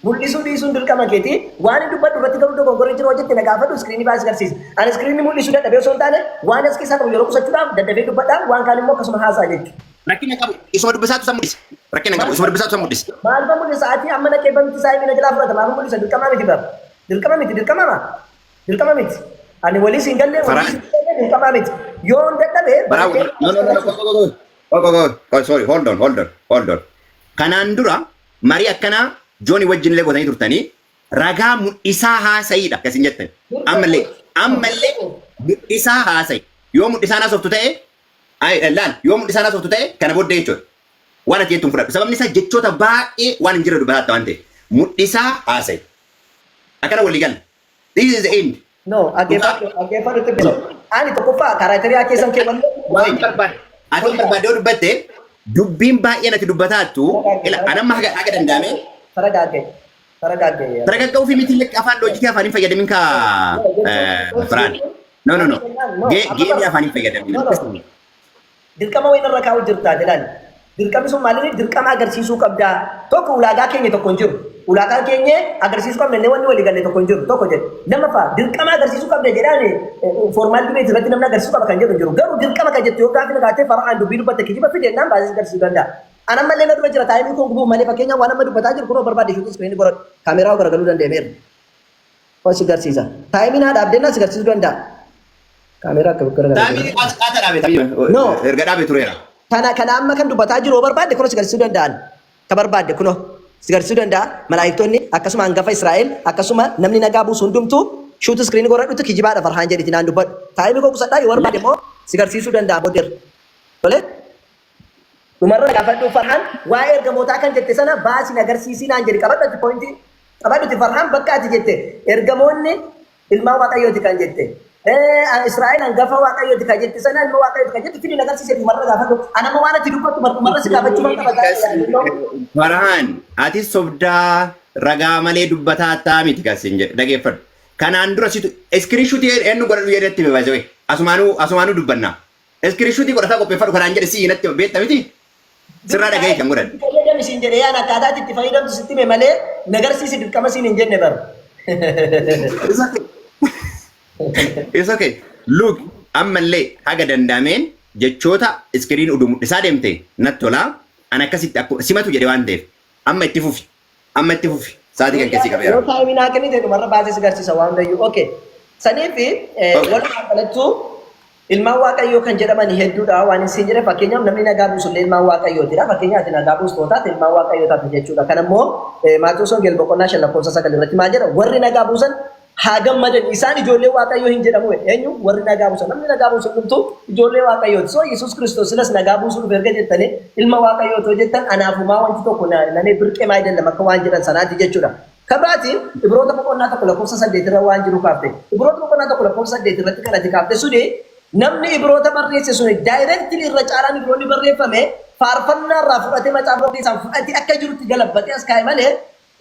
Mul'isuu dhiisuun dirqama keeti. Waan hin dubbadhu irratti garuu dogongorri jiru hojjette na gaafadhu, screen baasii agarsiisa. Ani screen mul'isuu dadhabee osoo hin taane, waan as keessaa qabu yeroo qusachuudhaaf daddafee dubbadhaa, waan kaan immoo akkasuma haasaa jechuudha. Rakkina qabu. Isuma dubbisaatu san mul'isa. Rakkina qabu. Isuma dubbisaatu san mul'isa. Maal mul'isa? Sa'aatii amma naqee banti isaa himina jalaa fudhata. Maal mul'isa? Dirqamaa miti bara. Dirqama miti. Dirqama maa? Dirqama miti. Ani walii siin galle, walii siin galle, dirqamaa miti. Yoo hin dadhabee Baraa. No, no, no, no, go, go, go. Go, go, go. Oh, sorry, hold on, hold on, hold on. Kanaan dura marii akkanaa Jooni wajjin illee gootanii turtanii, ragaa mul'isaa haasa'iidha akkasiin jettan. Ammallee mul'isaa haasa'i. Yoo mul'isaan haasoftu ta'e, laal, yoo mul'isaan haasoftu ta'e kana booddee jechuudha. Waan ati jettu hin fudhadhu. Sababni isaa jechoota baay'ee waan hin jirre dubbatatta waan ta'eef. Mul'isaa haasa'i. Akkana walii galla. This is the end. No, dhaggeeffadhu, dhaggeeffadhu xiqqoo. Ani tokkoffaa criteria keessan keewwanne Waan barbaade. Ati waan barbaade yoo dubbatte, dubbiin baay'een ati dubbataattu ila anamma haga danda'ame Taragaagge. Taragaagge. Taragagga'uu fi miti, afaan logic afaan hin fayyadamin ka Firaan. No, no, no. Game afaan hin fayyadamin. Dirqama wayin irra kaa'u jirtaa jedhaan. Dirqamni sun maali? Dirqama agarsiisuu qabda. Tokko, ulaagaa keenya tokko hin jiru. Ulaagaan keenya agarsiisuu qabna illee wanni walii galle tokko hin jiru. Tokko jedhe. Lammaffaa, dirqama agarsiisuu qabda jedhaan formal debate irratti namni agarsiisuu qaba kan jedhu hin jiru. Garuu dirqama kan jettu yoo gaaffii na gaafatte, Farhaan dubbii dubbatte kijiba fide jennaan baasee agarsiisuu danda'a. An ammallee na dura jira, time koo gubuu malee. Fakkeenyaaf, waan amma dubbataa jiru kunoo barbaade shoot screen godhadhu. Kaameeraa garagaluu danda'ameera. Koo si garsiisa. Time naa dhaabdennaa si garsiisuu danda'a. Kaameeraa akka garagaluu. Time as qaata dhaabe. No. Erga dhaabe tureera. Kana amma kan dubbataa jiru yoo barbaadde kunoo si garsiisuu danda'an. Ka barbaadde kunoo si garsiisuu danda'a. Malaayiktoonni akkasuma hangafa Israa'el akkasuma namni nagaa buusu hundumtuu shoot screen godhadhutu kijibaadha Farhaan jedhiti naan dubbadhu. Time koo qusadhaa, yoo barbaade immoo si garsiisuu danda'a booddeerra. Tole? Dhumarra gaafadhu, Farhaan waa'ee ergamootaa kan jette sana baasiin agarsiisii naan jedhi. Qabadhu point qabadhuti, Farhaan, bakka ati jette ergamoonni ilmaan Waaqayyooti kan jette. Israa'el hangafa Waaqayyooti kan jette sana, ilma Waaqayyooti kan jette fidin agarsiise. Dhumarra gaafadhu. Anama waan ati dubbattu dhumarra si gaafachuu ban qaba. Farhaan, ati sobdaa ragaa malee dubbataa taa miti kan siin jedhe, dhageeffadhu. Kanaan dura situ screenshot eenyu godhadhu jedhetti baasee asumaanuu dubbanna. Screenshot godhataa qopheeffadhu kanaan jedhe si natti beekta miti? Sirraa dhaga'ee kan godhan. Fayyadami siin jedhe, yaan akkaataa itti fayyadamtu sitti hime malee nagarsiisi dirqama siin hin jenne bara. It's okay. It's okay. Look, ammallee haga danda'ameen jechoota screen uduu mul'isaa deemte natti tolaa. An akkasitti akkuma simatu jedhe waan ta'eef. Amma itti fufi. Amma itti fufi. Sa'aatii kan keessi qabeera. Yoo time naa kennite dhumarra baasee si garsiisa waan hundayyuu. Okay. Saniif walumaa galattuu ilmaan Waaqayyoo kan jedhaman hedduudha waan isin jedhe. Fakkeenyaaf, namni nagaa buusullee ilmaan Waaqayyootidha. Fakkeenyaaf, ati nagaa buustoo taate ilmaan Waaqayyoo taate jechuudha. Kan ammoo Maatiyus Wangeel boqonnaa 5 lakkoofsa 9 irratti maal jedha? "Warri nagaa buusan haa gammadan, isaan ijoollee Waaqayyoo hin jedhamu." Eenyu? Warri nagaa buusan. Namni nagaa buusu hundumtuu ijoollee Waaqayyooti. So Yesuus Kiristoos silas nagaa buusuu dhufe erga jettanii, ilma Waaqayyoo otoo jettan, anaafumaa wanti tokko namee birqee maa jedhama akka waan jedhan sanaati jechuudha. Kabiraatiin Ibroota boqonnaa 1 lakkoofsa 8 irra waan jiru kaafte. Ibroota boqonnaa 1 lakkoofsa 8 irratti kan ati kaafte suni, namni Ibroota barreesse suni directly irra caalaan Ibroonni barreeffame faarfannaa irraa fudhatee, macaafa keessaan fudhatee akka jirutti galabbatee as kaa'e malee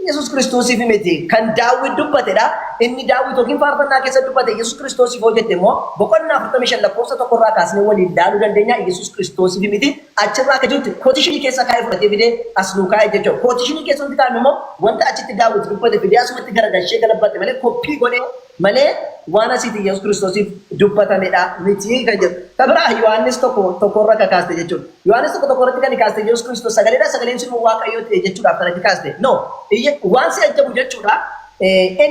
Yesuus Kiristoosiif miti. Kan Daawit dubbatedha. Inni Daawit yookiin faarfannaa keessa dubbate Yesuus Kiristoosiif hoo jette immoo boqonnaa 45 lakkoofsa 1 irraa kaasnee waliin ilaaluu dandeenya. Yesuus Kiristoosiif miti. Achirraa akka jirutti quotation keessa kaa'ee fudhatee fidee as nuu kaa'e jechuudha. Quotation keessa wanti kaa'ame immoo wanta achitti Daawit dubbate fidee asumatti garagalchee galabbate malee, copy godhee malee, waan asitti Yesuus Kiristoosiif dubbatamedha miti kan jedhu. Kan biraa Yohaannis 1:1 irra kakaaste jechuudha. Yohaannis 1:1 irratti kan kaaste Yesuus Kiristoos sagaleedha. Sagaleen sun immoo Waaqayyoo ta'e jechuudhaaf kan ati kaaste. No, waan si ajabu jechuudha.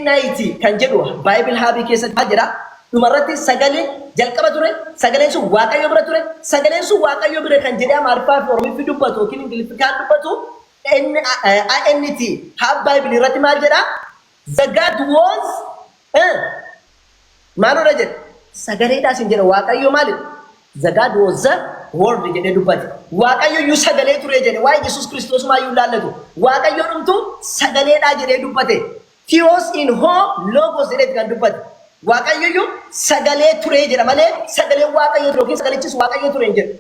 NIT kan jedhu Bible Hub keessatti maal jedha? Dhumarratti sagalee jalqaba ture, sagaleen sun Waaqayyo bira ture, sagaleen sun Waaqayyo bira kan jedhee Amaariffaa fi Oromiffi dubbatu yookiin Ingiliffi kan dubbatu INT Hub Bible irratti maal jedha? "The God was" maalodha jedhe? Sagaleedhaas hin jedhe. Waaqayyo maalidha? "The God was the word" jedhee dubbate. Waaqayyo iyyuu sagalee ture jedhe. Waa'ee Yesuus Kiristoos maayyuu laallatu. Waaqayyo dhumtu sagaleedhaa jedhee dubbate. Theos in ho logos jedheeti kan dubbate. Waaqayyo iyyuu sagalee ture jedha malee sagaleen Waaqayyo ture yookiin sagalichis Waaqayyo ture hin jedhu.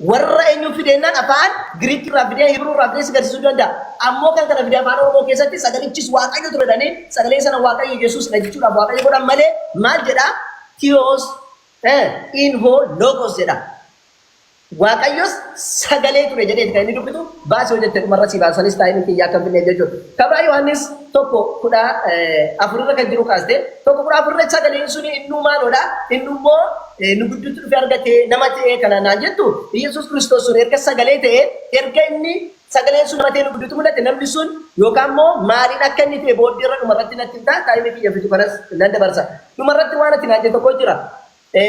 Warra eenyu fideennaan afaan Giriik irraa fidee, Hibruu irraa fidee si garsiisuu danda'a. Ammoo kan kana fidee afaan Oromoo keessatti sagalichis Waaqayyo ture jedhanii sagalee sana Waaqayyo Yesuus dha jechuudhaaf Waaqayyo godhan malee, maal jedhaa? Theos in ho logos jedha. Waaqayyos sagalee ture jedheeti kan inni dubbitu. Baasii hojjette dhumarra si baasanis time kiyyaa akka finneef jechuudha. Kabraa Yohaannis 1:14 irra kan jiru kaaste. 1:14 irra sagaleen suni innuu maaloodha? Inni immoo nu gidduutti dhufe argate nama ta'e kana naan jettu. Yesuus Kiristoos sun erga sagalee ta'e, erga inni sagaleen sun nama ta'e nu gidduutti mul'ate, namni sun yookaan immoo maaliin akka inni ta'e booddee irra dhumarratti natti himta. Time kiyya fitu kanas nan dabarsa. Dhumarratti waan ati naan jettu tokko jira.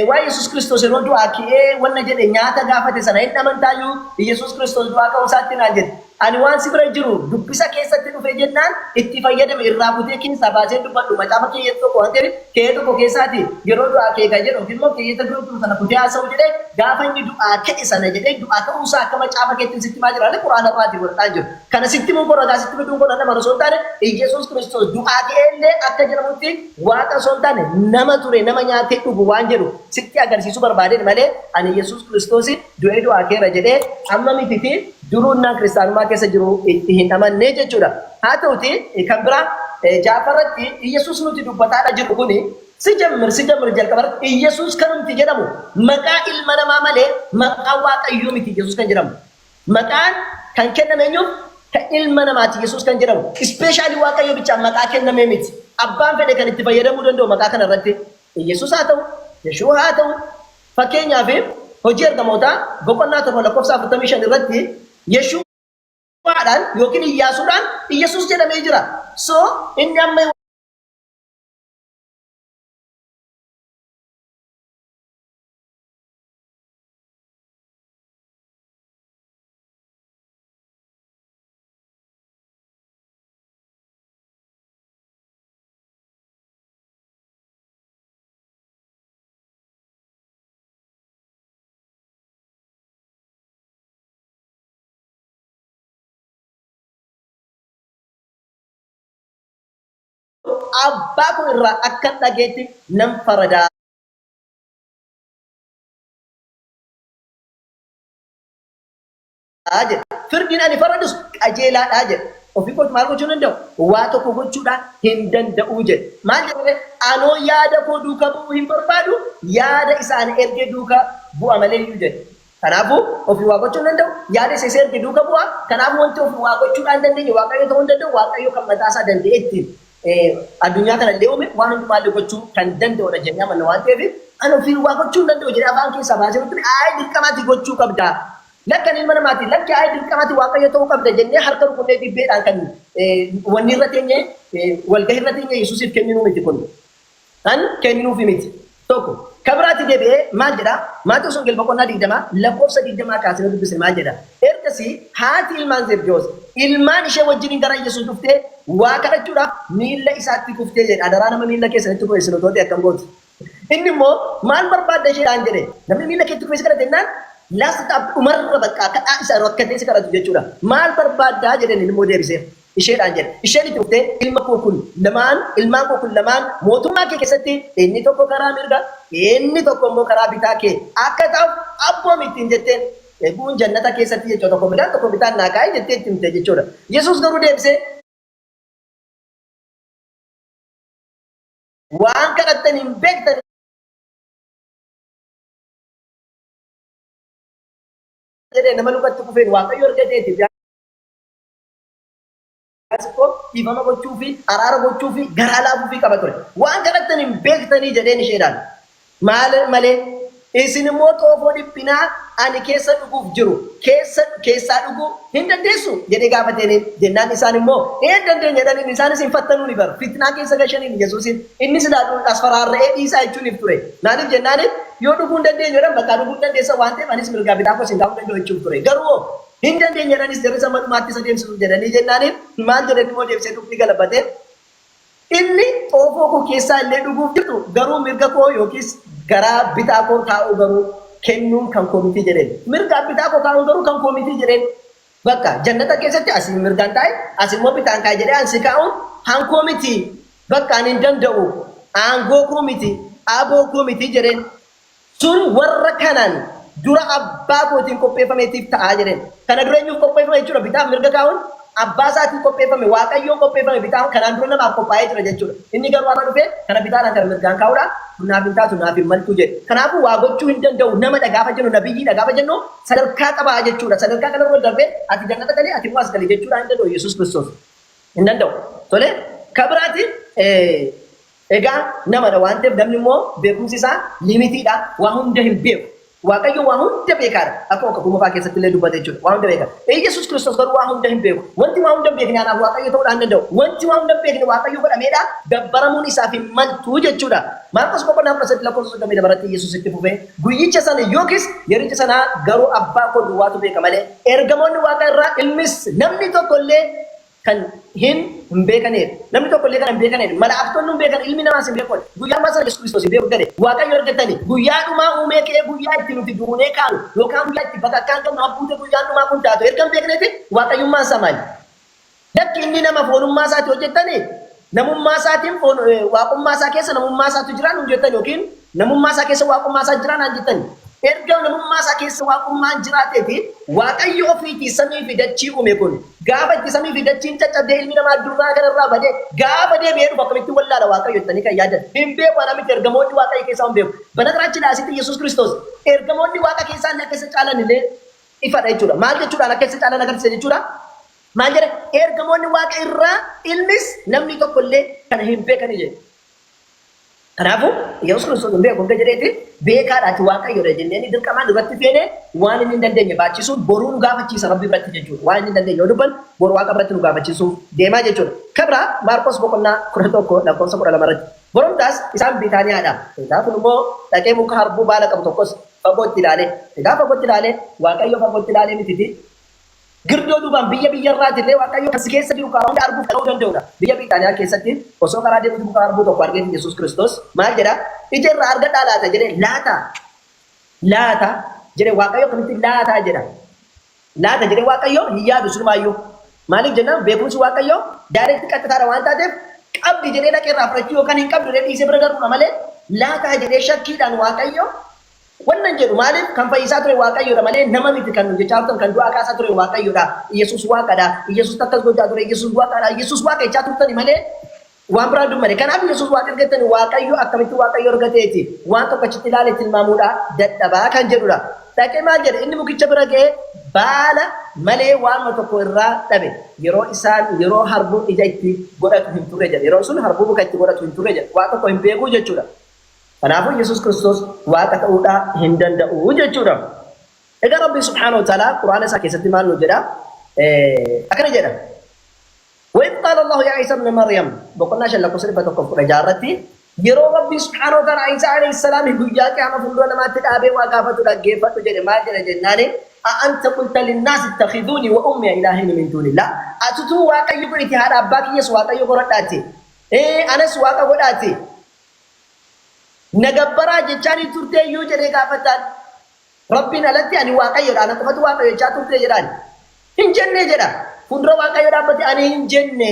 Waa'ee Yesuus Kiristoos yeroo du'aa ka'ee wanna jedhe, nyaata gaafate sana hin amantaayyuu Yesuus Kiristoos du'aa ka'uu isaatti naan jedhe. Ani waan si bira jiru dubbisa keessatti dhufe jennaan itti fayyadame irraa kutee keessaa baasee dubbadhu. Macaafa keeyyata tokko waan ta'eef, keeyyata tokko keessaati yeroo du'aa ka'e kan jedhu yookiin immoo keeyyata dura jiru sana kutee haasa'u jedhee, gaafa inni du'aa ka'e sana jedhee du'aa ka'uu isaa akka macaafa keetti sitti maa jira, Quraana irraatii godhataa jiru. Kana sitti muu ragaa sitti fiduun kun nama osoo hin taane, Yesuus Kiristoos du'aa ka'ee illee akka jedhamutti waaqa osoo hin taane nama ture, nama nyaatee dhugu waan jedhu sitti agarsiisuu barbaadeen malee, ani Yesuus Kiristoos du'ee du'aa keera jedhee amma mititi, duruunnaan kiristaanummaa keessa jiru itti hin amanne jechuudha. Haa ta'uti, kan biraa jaafarratti Yesuus nuti dubbataadha jirru kuni si jammir jalqabarratti Yesuus kanumti jedhamu maqaa ilma namaa malee maqaa Waaqayyoo miti Yesuus kan jedhamu. Maqaan kan kenname eenyuuf? Kan ilma namaati Yesuus kan jedhamu. Specially Waaqayyo bichaan maqaa kennamee miti. Abbaan fedhe kan itti fayyadamuu danda'u maqaa kana irratti. Yesuus haa ta'u, Yeshua haa ta'u. Fakkeenyaaf Hojii Ergamootaa boqonnaa 7 lakkoofsa 45 irratti Yeshuu'aadhaan yookiin Iyyaasuudhaan Iyyasuus jedhamee jira. So inni amma abbaa koo irraa akkan dhageetti nan faradaa jedhe. Firdiin ani faradus qajeelaadha jedhe. Ofii kooti maal gochuu hin danda'u? Waa tokko gochuudha hin danda'u jedhe. Maal jedhe? Anoo yaada koo duuka bu'uu hin barbaadu, yaada isa ani erge duuka bu'a maleeyyuu jedhe. Kanaafuu ofii waa gochuu hin danda'u, yaada isa isa erge duuka bu'a. Kanaafuu wanti ofii waa gochuudhaan hin dandeenye Waaqayyo ta'uu hin danda'u. Waaqayyo kan mataa isaa danda'e ittiin addunyaa kana illee uume waan hundumaa illee gochuu kan danda'udha jennee amanna waan ta'eef ani ofiin waa gochuu hin danda'u jedhee afaan keessaa baasee nutti ayi dirqamaati gochuu qabda. Lakki ani ilma namaati lakki ayi dirqamaati Waaqayyo ta'uu qabda jennee harka rukunnee dibbeedhaan kan wanni irra teenye walgahii irra teenye Yesuusiif kenninuu miti kun. Kan kenninuufi miti. Tokko. Ka biraatti deebi'ee maal jedha? Maatewos Wongel boqonnaa 20 lakkoofsa 20 kaasee yoo dubbisne maal jedha? Ergasii haati ilmaan Zebdewoos ilmaan ishee wajjiniin gara Yesuus dhuftee waa kadhachuudhaaf miilla isaatti kuftee jedhe. Adaraa nama miilla keessanitti kufe isin otoo ta'e akkam gootu? Inni immoo maal barbaadda isheedhaan jedhe. Namni miilla keetti kufee si kadhate jennaan last stop dhumarra bakka kadhaa isa rakkatee si kadhatu jechuudha. Maal barbaaddaa jedheen inni immoo deebisee. Isheedhaan jedhe. Isheen itti fuftee, Ilma koo kun lamaan, ilmaan koo kun lamaan mootummaa kee keessatti inni tokko karaa mirga, inni tokko immoo karaa bitaa kee akka taa'uuf abboomi ittiin jetteen. Eeguun jannata keessatti jechuudha. Tokko mirgaan tokko bitaan naa kaa'i jettee itti himte jechuudha. Yesuus garuu deebisee, Waan kadhattan hin beektan jedhee nama lukatti kufeen Waaqayyo argateeti. Xiqqoo dhiifama gochuu fi araara gochuu fi garaa laafuu fi qaba ture. Waan kadhattan hin beektanii jedheen isheedhaan. Maal malee isin immoo xoofoo dhiphinaa ani keessa dhuguuf jiru keessa keessaa dhuguu hin dandeessu jedhee gaafateen jennaan isaan immoo hin dandeenya jedhaniin isaanis hin fattanuu ni bar fitnaa keessa gashaniin Yesuusin inni silaa as faraarra'ee dhiisaa jechuuniif ture. Maaliif jennaan yoo dhuguu hin dandeenyu jedhan bakka dhuguu hin dandeessan waan ta'eef anis mirgaa bitaa koos hin kaa'uu danda'u jechuuf ture. Garuu Hin dandeenya jedhanis jarris hamma dhumaatti isa deemsisu jedhanii jennaaniin maal jedhanii immoo deebisee dubbii galabatee inni xoofoo koo keessaa illee dhuguuf jirtu garuu mirga koo yookiis garaa bitaa koo taa'uu garuu kennuun kan koo miti jedheen. Mirga bitaa koo kaa'uun garuu kan koo miti jedheen. Bakka jannata keessatti asii mirgaan taa'e as immoo bitaan kaa'e jedhee ansi kaa'uun kan koo miti. Bakka ani hin danda'u aangoo koo miti aboo koo miti jedheen. Sun warra kanaan dura abbaa kootiin qopheeffameetiif ta'a jedheen. Kana dura eenyuuf qopheeffame jechuudha? Bitaaf mirga kaa'uun abbaa isaatiin qopheeffame, Waaqayyoon qopheeffame bitaaf kanaan dura namaaf qophaa'ee jira jechuudha. Inni garuu har'a dhufee kana bitaadhaan kana mirgaan kaa'uudha. Kun naaf hin taatu, naaf hin maltu jedhe. Kanaafuu waa gochuu hin danda'u namadha gaafa jennu, nabiyyiidha gaafa jennu sadarkaa qaba jechuudha. Sadarkaa kanarra ol darbee ati jannata gali, ati immoo as gali jechuudha hin danda'u Yesuus Kiristoos. Hin danda'u. Tole, ka biraati Egaa namadha waan ta'eef namni immoo beekumsi isaa limitiidha. Waa hunda hin beeku. Waaqayyo waa hunda beekaadha. Akkuma kakuu moofaa keessatti illee dubbate jechuudha. Waa hunda beeka. Iyyasuus Kiristoos garuu waa hunda hin beeku. Wanti waa hunda hin beekne anaaf Waaqayyo ta'uudhaan hin danda'u. Wanti waa hunda hin beekne Waaqayyo godhameedha. Gabbaramuun isaaf hin maltu jechuudha. Maarqos boqonnaa 13 lakkoofsa 32 irratti Iyyasuus itti fufee guyyicha sana yookiis yericha sana garuu abbaa koo duwwaatu beeka malee ergamoonni waaqa irraa ilmis namni tokko illee kan hin hin beekaneedha. Namni tokko illee kana hin beekaneedha. Malaa'aktonni hin beekan, ilmi namaas hin beekan. Guyyaa ammaa sana Yesuus Kiristoos hin beeku gale. Waaqayyo argatani guyyaa dhumaa uumee ka'ee guyyaa itti nuti duunee kaanu yookaan guyyaa itti bakakkaan qabnu abbuute guyyaan dhumaa kun taatu erga hin beekneeti waaqayyummaan isaa maali? Lakki inni nama foonummaa isaati hojjettani namummaa isaatiin foon waaqummaa isaa keessa namummaa isaatu jira nuun jettan yookiin namummaa isaa keessa waaqummaa isaa jira naan jettan. Erga namummaa isaa keessa waaqummaan jiraateeti Waaqayyo ofiitii samii fi dachii uume kun Gaafa itti samii fi dachiin caccabdee ilmi namaa addunyaa kanarraa badee gaafa deebi'ee dhufu akkamitti wallaala Waaqayyo jettanii kan yaadan hin beeku anaa miti ergamoonni Waaqayyo keessaa hin beeku. Banagaraachi asitti Yesuus Kiristoos ergamoonni Waaqa keessaa illee akka isa caalan illee Ifadha jechuudha. Maal jechuudhaan akka isa caalan agarsiisa jechuudha. Maal jedhe? Ergamoonni waaqa irraa, ilmis, namni tokko illee kana hin beekani jedhe. Kanaafuu Yesuus Kiristoos hin beeku erga jedheeti, beekaadhaati Waaqayyoodha jennee dirqamaan irratti feene waan inni hin dandeenye baachisuun boruu nu gaafachiisa Rabbi biratti jechuudha. Waan inni hin dandeenye yoo dubban boru Waaqa biratti nu gaafachiisuuf deemaa jechuudha. Kabira Maarqos boqonnaa 11 lakkoofsa 12 irratti. Boromtaas isaan Biitaaniyaadha. Egaa kun immoo dhaqee muka harbuu baala qabu tokkos fagootti ilaale. Egaa fagootti ilaale, Waaqayyo fagootti ilaalee mititi. Girdoo duubaan biyya biyya irraati illee Waaqayyo kan si keessa jiru karaa hunda arguuf dhaga'uu danda'udha. Biyya Biitaaniyaa keessatti osoo karaa deemuuti muka harbuu tokko argeeti Yesuus Kiristoos maal jedha? Ija irraa argadhaa laata jedhee, laata laata jedhee. Waaqayyo akkamitti laataa jedha? Laata jedhee Waaqayyo hin yaadu sinumaayyuu. Maaliif jennaan, beekumsi Waaqayyo direct qaxxitaadha waan taateef, qabdi jedhee dhaqee irraa fudhachuu yookaan hin qabdu jedhee dhiisee bira darbuudha malee, laataa jedhee shakkiidhaan Waaqayyo wannan jedhu. Maaliif? Kan fayyisaa ture Waaqayyoodha malee nama miti. Kan nu jechaa turtan, kan du'aa kaasaa ture Waaqayyoodha. Yesuus Waaqadha. Yesuus akkas gochaa ture. Yesuus Waaqadha. Yesuus Waaqa jechaa turtani malee waan biraan dubbane. Kanaaf Yesuus Waaqa argattani, Waaqayyo akkamitti Waaqayyo argateeti waan tokko achitti ilaale tilmaamuudha dadhabaa kan jedhudha. Dhaqee maal jedhe? Inni mukicha bira ga'ee baala malee waanuma tokko irraa dhabe. Yeroo isaan yeroo harbuun ija itti godhatu hin turre jedhe. Yeroo sun harbuu muka itti godhatu hin turre jedhe. Waa tokko hin beekuu jechuudha. Kanaafuu Yesuus Kiristoos Waaqa ta'uudhaa hin danda'u jechuudha. Egaa Rabbi subhaanahu wa ta'ala Quraana isaa keessatti maal nu jedha? Akkana jedha. وإذ قال الله يا عيسى ابن مريم, boqonnaa 5 lakkoofsa 116 irratti, yeroo Rabbi subhaanahu wa ta'ala Isa alayhi salaam guyyaa qiyaama fuuldura namaatti dhaabee waa gaafatu dhaggeeffadhu jedhe. Maal jedhe jennaani, أأنت قلت للناس اتخذوني وأمي إلهين من دون الله, atutuu Waaqayyo godhiti, haadha abbaa kiyyas Waaqayyo godhadhaati, anas Waaqa godhaati na gabbaraa jechaanii turtee iyyuu jedhee gaafataan. Rabbiin alatti ani Waaqayyoodha, ana qofatu Waaqayyo jechaa turtee jedhaan. Hin jenne jedha. Fuuldura Waaqayyo dhaabbate, ani hin jenne.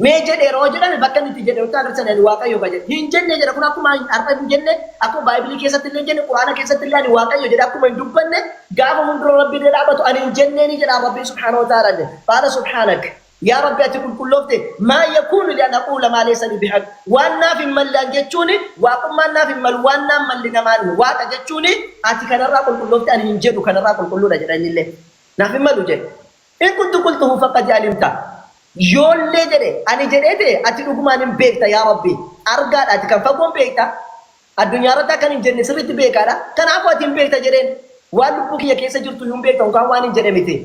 Mee jedhe yeroo jedhame, bakka inni itti jedhe nutti agarsiisan, ani Waaqayyo ka jedhe. Hin jenne jedha. Kun akkuma har'a hin jenne, akkuma Baayibilii keessatti illee hin jenne, Quraana keessatti illee ani Waaqayyo jedhe akkuma hin dubbanne, gaafa fuuldura Rabbii illee dhaabbatu ani hin jenneeni jedha Rabbii subhaanahu wa ta'ala illee. قال سبحانك, yaa Rabbi ati qulqulloofte, ما يكون لي أن أقول ما ليس لي بحق, waan naaf hin mallaan jechuun, waaqummaan naaf hin malu, waan naan malli namaan Waaqa jechuun, ati kanarraa qulqulloofte, ani hin jedhu, kanarraa qulqulluudha jedha. Innillee naaf hin malu jedhe. إن كنت قلته فقد علمته, yoollee jedhe ani jedhee ta'e, ati dhugumaan hin beekta. Yaa Rabbi, argaadha, ati kan fagoon beekta, addunyaa irratti akkan hin jenne sirriitti beekaadha. Kanaafuu ati hin beekta jedheen. Waan lubbuu kiyya keessa jirtu hin beekta yookaan waan hin jedhe miti.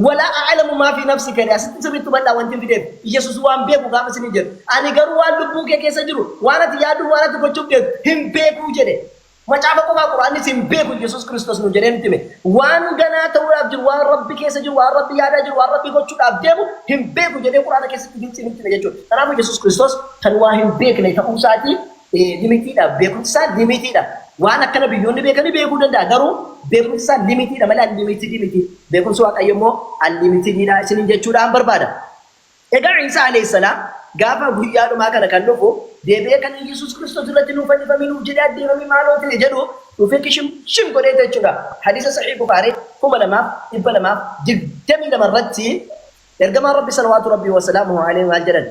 ولا أعلم ما في نفسك jedhe. Asitti sirriitti hubadhaa, wanti hin fideef Yesus waan beeku gaafa isin jedhu, ani garuu waan lubbuu kee keessa jiru, waan ati yaadu, waan ati gochuuf deemtu hin beekuu jedhe. Macaafa qofaa Quraannis hin beeku Yesus Kiristoos nu jedhee nutti hime. Waan ganaa ta'uudhaaf jiru, waan Rabbi keessa jiru, waan Rabbi yaadaa jiru, waan Rabbi gochuudhaaf deemu hin beeku jedhee Quraana keessatti gilxii nutti hime jechuudha. Kanaafuu Yesus Kiristoos kan waa hin beekne ta'uu isaatii limitiidha. Beekumsi isaa limitiidha. Waan akkana biyyoonni beekanii beekuu danda'a. Garuu beekumsi isaa limitiidha malee unlimited miti. Beekumsi Waaqayyo immoo unlimitedidha isiniin jechuudhaan barbaada. Egaa Iisaa alayhi salaam gaafa guyyaa dhumaa kana kan dhufu, deebi'ee kan Yesuus Kiristoos irratti nuuf fannifamee nuuf jedhee addeemamee maaloo ta'e jedhu dhufee kishim shim godhee jechuudha. Hadiisa Sahih Bukaarii 2222 irratti ergamaan Rabbi صلوات ربي وسلامه عليه maal jedhan?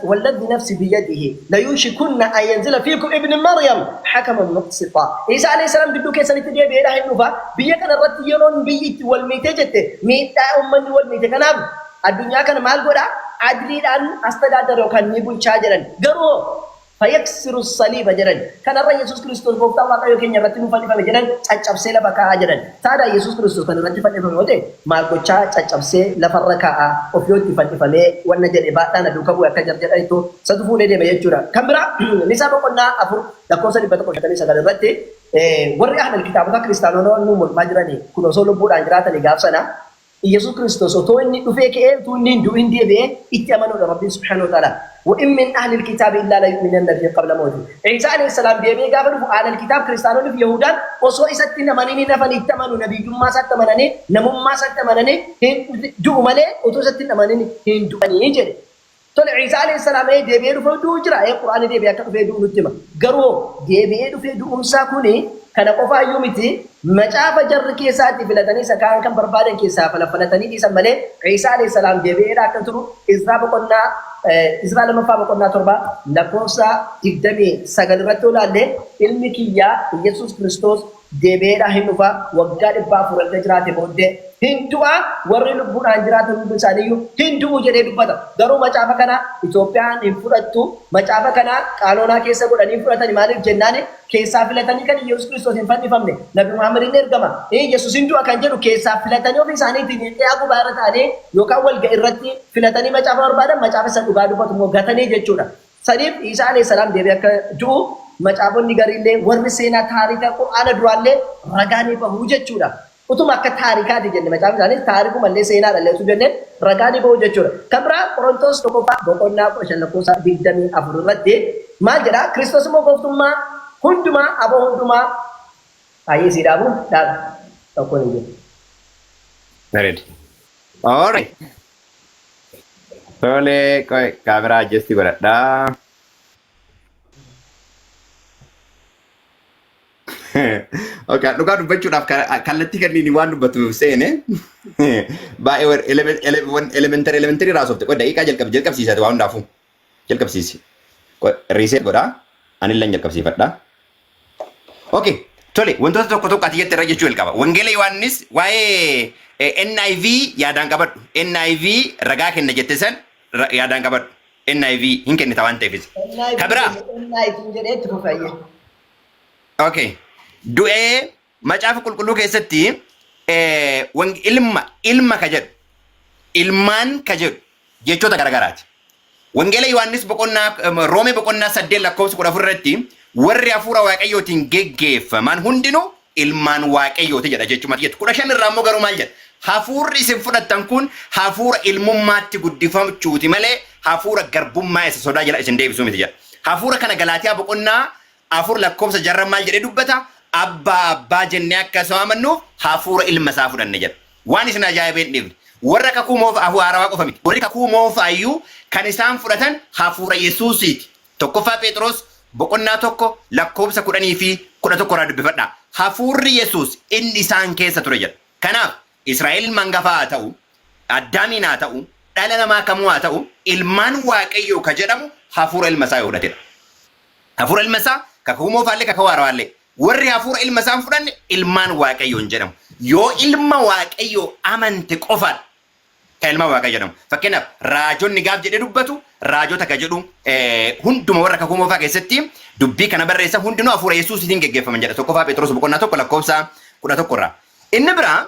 والذي نفسي بيده ليوشكن أن ينزل فيكم ابن مريم حكما مقسطا. Iisaa alayhi salaam gidduu keessanitti deebi'eedha hin dhufa. Biyya kana irratti yeroon biyyi itti wal miite jette, miidhaa uummanni wal miite kanaaf addunyaa kana maal godha? Adliidhaan astadaadara yookaan ni bulchaa jedhan. Garuu فيكسر الصليب jedhan. Kanarra Yesuus Kiristoos gooftaa Waaqayyo keenya irratti nu fannifame jedhan caccabsee lafa kaa'aa jedhan. Taadhaa Yesuus Kiristoos kan irratti fannifame yoo ta'e, maal gochaa caccabsee lafarra kaa'aa? Of yoo itti fannifamee wanna jedhe baadhaan aduu bu'e akka jar jedhanitu satu fuudhee deeme jechuudha. Kan biraa Nisaa boqonnaa 4 lakkoofsa 159 irratti, warri ahlal kitaabota kiristaanota nu mormaa jiranii kun osoo lubbuudhaan jiraatanii, gaaf sana Iyyasuus Kiristoos otoo inni dhufee ka'ee, utuu inni hin du'in deebi'ee itti amanuudha Rabbiin subhaanahu wa ta'ala. وإن من أهل الكتاب إلا ليؤمنن به قبل موته. Iisaa alayhi salaam deebi'ee gaafa dhufu, ahlal kitaab kiristaanonni fi Yahudaan osoo isatti hin amanin hin hafan, itti amanu. Nabiyyummaa isaatti amananii, namummaa isaatti amananii hin du'u malee otoo isatti hin amanin hin du'anii jedhe. Tole, Iisaa alayhi salaam deebi'ee dhufee du'u jira. Quraanni deebi'ee akka dhufee du'u nutti hima. Garuu deebi'ee dhufee du'umsaa kuni kana qofaayyuu miti. Macaafa jarri keessaatii filatanii isa kaan kan barbaadan keessaa falaffalatanii dhiisan malee, Iisaa alayhi salaam deebi'eedha akka turu Izraa lammaffaa boqonnaa 7 lakkoofsa 29 irratti olaalle, ilmi kiyyaa Yesuus Kiristoos Deebi'eedhaa hin dhufa, waggaa 400 erga jiraate booddee hin du'a, warri lubbuudhaan jiraatan hundi isaaniiyyuu hin du'u jedhee dubbata. Garuu macaafa kana Itoophiyaan hin fudhattu. Macaafa kana qaanoonaa keessa godhanii fudhatani maaliif jennaani keessaa filatanii kan Iyyasuus Kiristoos hin fannifamne, Nabi Muhammad hin ergama, Iyyasuus hin du'a kan jedhu keessaa filatanii ofii isaaniitiin dhiyaa gubaa irra ta'anii yookaan walga'ii irratti filatanii macaafa barbaadan macaafa isa dhugaa dubbatu immoo gatanii jechuudha. Saniif Iisaa alayhi salaam deebi'ee akka du'u macaafonni gariillee warri seenaa taarika Qur'aana duraallee ragaa ni bahu jechuudha. Utuma akka taarikaati jenne macaafni isaaniis taarikumallee seenaadhallee utuu jenne ragaa ni bahu jechuudha. Kan biraa Qorontoos tokkoffaa boqonnaa 15 lakkoofsa 24 irratti maal jedha? Kiristoos immoo gooftummaa hundumaa aboo hundumaa baay'ee sii dhaabu dhaabi tokkoon hin jiru. Bareeda. Alright. Tole, qoy kaameraa adjust godhadhaa. Okay, dhugaa dubbachuudhaaf kallattii kanniin waan dubbatu seene baay'ee elementary elementary raasofte qoy daqiiqaa jalqabsiisate waa hundaafuu jalqabsiisi. Qoy reset godhaa anillee jalqabsiifadha. Okay. Tole, wantoota tokko tokko ati jette irra jechuu jalqaba. Wangeela Yohaannis waa'ee NIV yaadaan qabadhu. NIV ragaa kenna jette san yaadaan qabadhu. NIV hin kennita waan ta'eefis. NIV Ka biraa. NIV jedhee itti fufayyee. Okay. Du'ee macaafa qulqulluu keessatti ilma ilma ka jedhu ilmaan ka jedhu jechoota garagaraati. Wangeela Yohaannis boqonnaa Roomee boqonnaa 8 lakkoofsa 14 irratti warri hafuura Waaqayyootiin geggeeffaman hundinuu ilmaan Waaqayyooti jedha jechuma jettu. 15 irraa immoo garuu maal jedha? Hafuurri isin fudhattan kun hafuura ilmummaatti guddifachuuti malee hafuura garbummaa isa sodaa jala isin deebisuu miti jedha. Hafuura kana Galaatiyaa boqonnaa 4 lakkoofsa 6 maal jedhee dubbata? Abbaa abbaa jennee akka isa waamannuuf hafuura ilma isaa fudhanne jedha. Waan isin ajaa'ibee hin dhiifne. Warra kakuu moofa haarawaa qofa miti. Warri kakuu moofaa iyyuu kan isaan fudhatan hafuura Yesuusiiti. Tokkoffaa Pheexiroos boqonnaa 1 lakkoofsa 10 fi 11 irraa dubbifadhaa. Hafuurri Yesuus inni isaan keessa ture jedha. Kanaaf Israa'el ilma hangafaa haa ta'u, Addaamiin haa ta'u, dhala namaa kamuu haa ta'u, ilmaan Waaqayyoo ka jedhamu hafuura ilma isaa yoo fudhatedha. Hafuura ilma isaa kakuu moofaallee kakuu haarawaallee. Warri hafuura ilma isaa hin fudhanne ilmaan Waaqayyoo hin jedhamu. Yoo ilma Waaqayyoo amante qofaadha kan ilma Waaqayyoo jedhamu. Fakkeenyaaf raajonni gaaf jedhee dubbatu raajota ka jedhu hunduma warra kakuu moofaa keessatti dubbii kana barreessan hundinuu hafuura Yesuusiitiin geggeeffaman jedha. Tokkoffaa Phexros boqonnaa 1 lakkoofsa 11 irraa. Inni biraa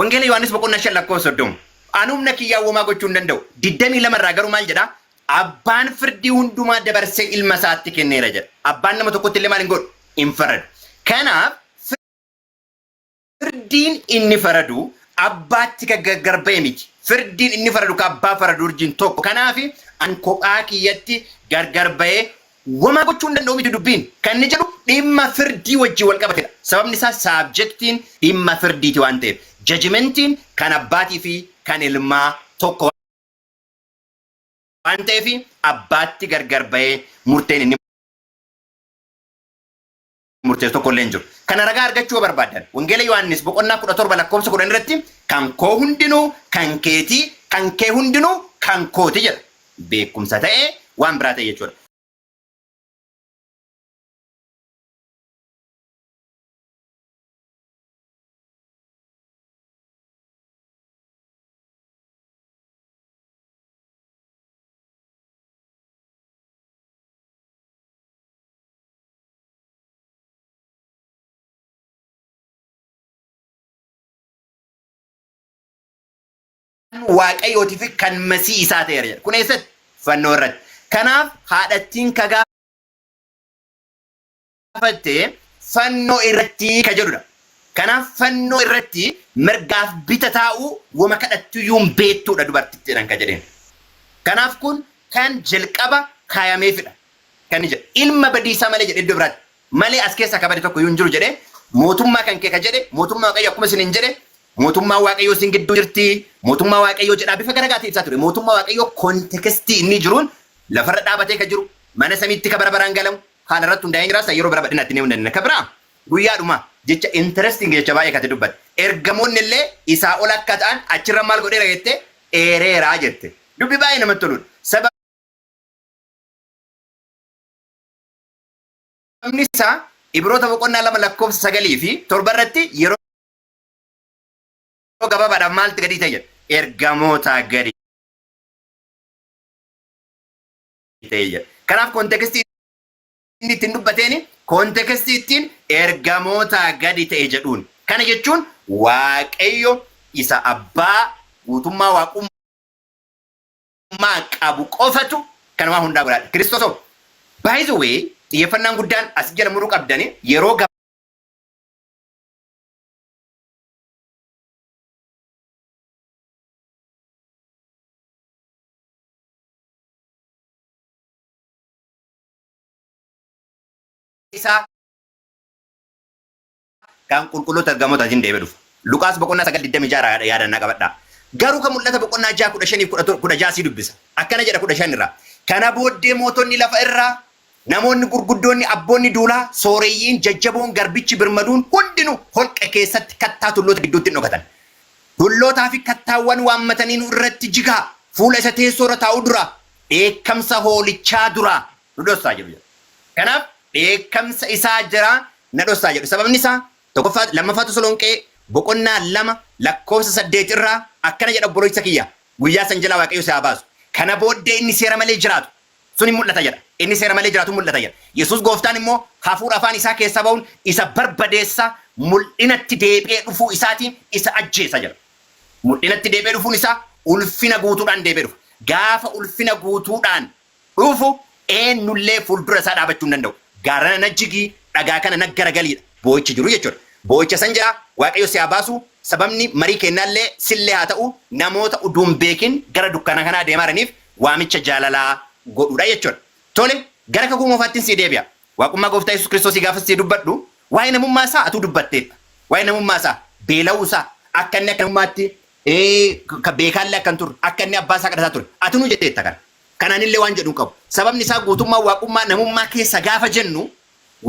Wangeela Yohaannis boqonnaa 5 lakkoofsa 30. Ani humna kiyyaan womaa gochuu hin danda'u. 22 irraa garuu maal jedha? Abbaan firdii hundumaa dabarsee ilma isaatti kenneera jedha. Abbaan nama tokkotti illee maal hin godhu? Hin faradu. Kanaaf firdiin inni faradu abbaatti kan gargar ba'e miti. Firdiin inni faradu ka abbaa faradu wajjin tokko. Kanaaf an kophaa kiyyatti gargar ba'ee Womaa gochuu hin danda'u miti dubbiin. Kan inni jedhu dhimma firdii wajjin wal qabatedha. Sababni isaa saabjektiin dhimma firdiiti waan ta'eef. Jajimentiin kan abbaatii fi kan ilmaa tokko waan ta'eef abbaatti gargar ba'ee murteen inni murteessu tokko illee hin jiru. Kana ragaa argachuu yoo barbaaddan Wangeela Yohaannis boqonnaa 17 lakkoofsa 10 irratti kan koo hundinuu kan keetii kan kee hundinuu kan kooti jedha. Beekumsa ta'ee waan biraa ta'e jechuudha. Waaqayyootii fi kan masii isaa ta'eera jedha. Kun eessatti? Fannoo irratti. Kanaaf haadhattiin ka gaafatte fannoo irratti ka jedhudha. Kanaaf fannoo irratti mirgaaf bita taa'uu wama kadhattuyyuu hin beektuudha dubartittiidhaan ka jedheen. Kanaaf kun kan jalqaba kaayameefidha. Kan inni jedhe ilma badiisaa malee jedhe iddoo biraatti malee as keessaa ka bade tokko iyyuu hin jiru jedhe mootummaa kan kee ka jedhe mootummaa Waaqayyoo akkuma isiniin jedhe mootummaa Waaqayyoo isin gidduu jirti mootummaa Waaqayyoo jedhaa bifa garagaatiin ibsaa ture mootummaa Waaqayyoo kontekestii inni jiruun lafarra dhaabatee ka jiru mana samiitti ka bara baraan galamu haala irratti hundaa'ee jira isa yeroo bira badhinaatti ni hundanna ka biraa guyyaadhuma jecha interesting jecha baay'ee kate dubbatte ergamoonni illee isaa ol akka ta'an achirra maal godheera jette eereeraa jette dubbi baay'ee namatti toludha. Sababni isaa Ibroota boqonnaa 2 lakkoofsa 9 fi 7 irratti yeroo gabaabaadhaaf maalti gadi ta'e jedha? Ergamootaa gadi ta'e jedha. Kanaaf kontekstii inni ittiin dubbateeni kontekstii ittiin ergamootaa gadi ta'e jedhuun. Kana jechuun Waaqayyo isa abbaa guutummaa waaqummaa qabu qofatu kan waa hundaa godhaadha. Kiristoos hoo? By the way, xiyyeeffannaan guddaan as jala muruu qabdani yeroo isaa kan qulqulloota ergamootaatiin deebi'ee dhufa. Luqaas boqonnaa 9 26 yaadannaa qabadhaa. Garuu kan mul'ata boqonnaa 6 15 16 sii dubbisa. Akkana jedha 15 irraa. Kana booddee mootonni lafa irraa, namoonni gurguddoonni, abboonni duulaa, sooreyyiin, jajjaboon, garbichi birmaduun hundinuu holqa keessatti kattaa tulloota gidduutti hin dhokatan. Tullootaa fi kattaawwan waammatanii nu irratti jigaa, fuula isa teessoo irra taa'uu duraa, dheekkamsa hoolichaa duraa nu dhossaa jedhu jedha. Kanaaf dheekkamsa isaa jiraa na dhossaa jedhu. Sababni isaa tokkoffaa lammaffaa Tasalonqee boqonnaa 2 lakkoofsa 8 irraa akkana jedha obboleessa kiyya guyyaa san jalaa Waaqayyo si haa baasu. Kana booddee inni seera malee jiraatu sun hin mul'ata jedha. Inni seera malee jiraatu mul'ata jedha. Yesuus gooftaan immoo hafuura afaan isaa keessaa ba'uun isa barbadeessa mul'inatti deebi'ee dhufuu isaatiin isa ajjeesa jedha. Mul'inatti deebi'ee dhufuun isaa ulfina guutuudhaan deebi'ee dhufa. Gaafa ulfina guutuudhaan dhufu eenyullee fuuldura isaa dhaabachuu hin danda'u. Gaarana na jigii, dhagaa kana na garagaliidha. Boo'ichi jiru jechuudha. Boo'icha san jira Waaqayyo si haa baasu. Sababni marii keennaallee sillee haa ta'u namoota utuu hin beekin gara dukkana kanaa deemaa jiraniif waamicha jaalalaa godhuudha jechuudha. Tole gara kakuu moofaattin sii deebi'a. Waaqummaa Gooftaa Yesuus Kiristoosii gaafa sii dubbadhu waa'ee namummaa isaa atuu dubbatteetta. Waa'ee namummaa isaa, beela'uu isaa, akka inni akka namummaatti ka beekaallee akka hin turre, akka inni abbaa isaa kadhataa ture. Atinuu jetteetta kana. Kanaanillee waan jedhu hin qabu. Sababni isaa guutummaa waaqummaa namummaa keessa gaafa jennu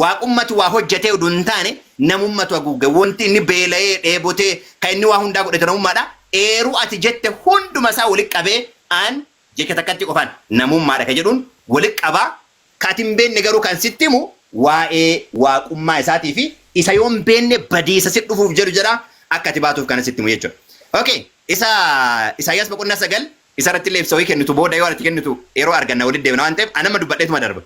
waaqummatu waa hojjetee oduu hin taane namummatu haguuge. Wanti inni beela'ee, dheebotee, kan inni waa hundaa godhate namummaadha. Eeruu ati jette hunduma isaa walitti qabee an jecha takkatti qofaan namummaadha ka jedhuun walitti qabaa. Ka ati hin beekne garuu kan sitti himu waa'ee waaqummaa isaatii fi isa yoo hin beekne badiisa si dhufuuf jedhu jedha akka ati baatuuf kana sitti himu jechuudha. Okay, isa Isaayyaas boqonnaa 9 isa irratti illee ibsa wayii kennitu booda yoo ati kennitu yeroo arganna walitti deebina waan ta'eef anama dubbadheetuma darba.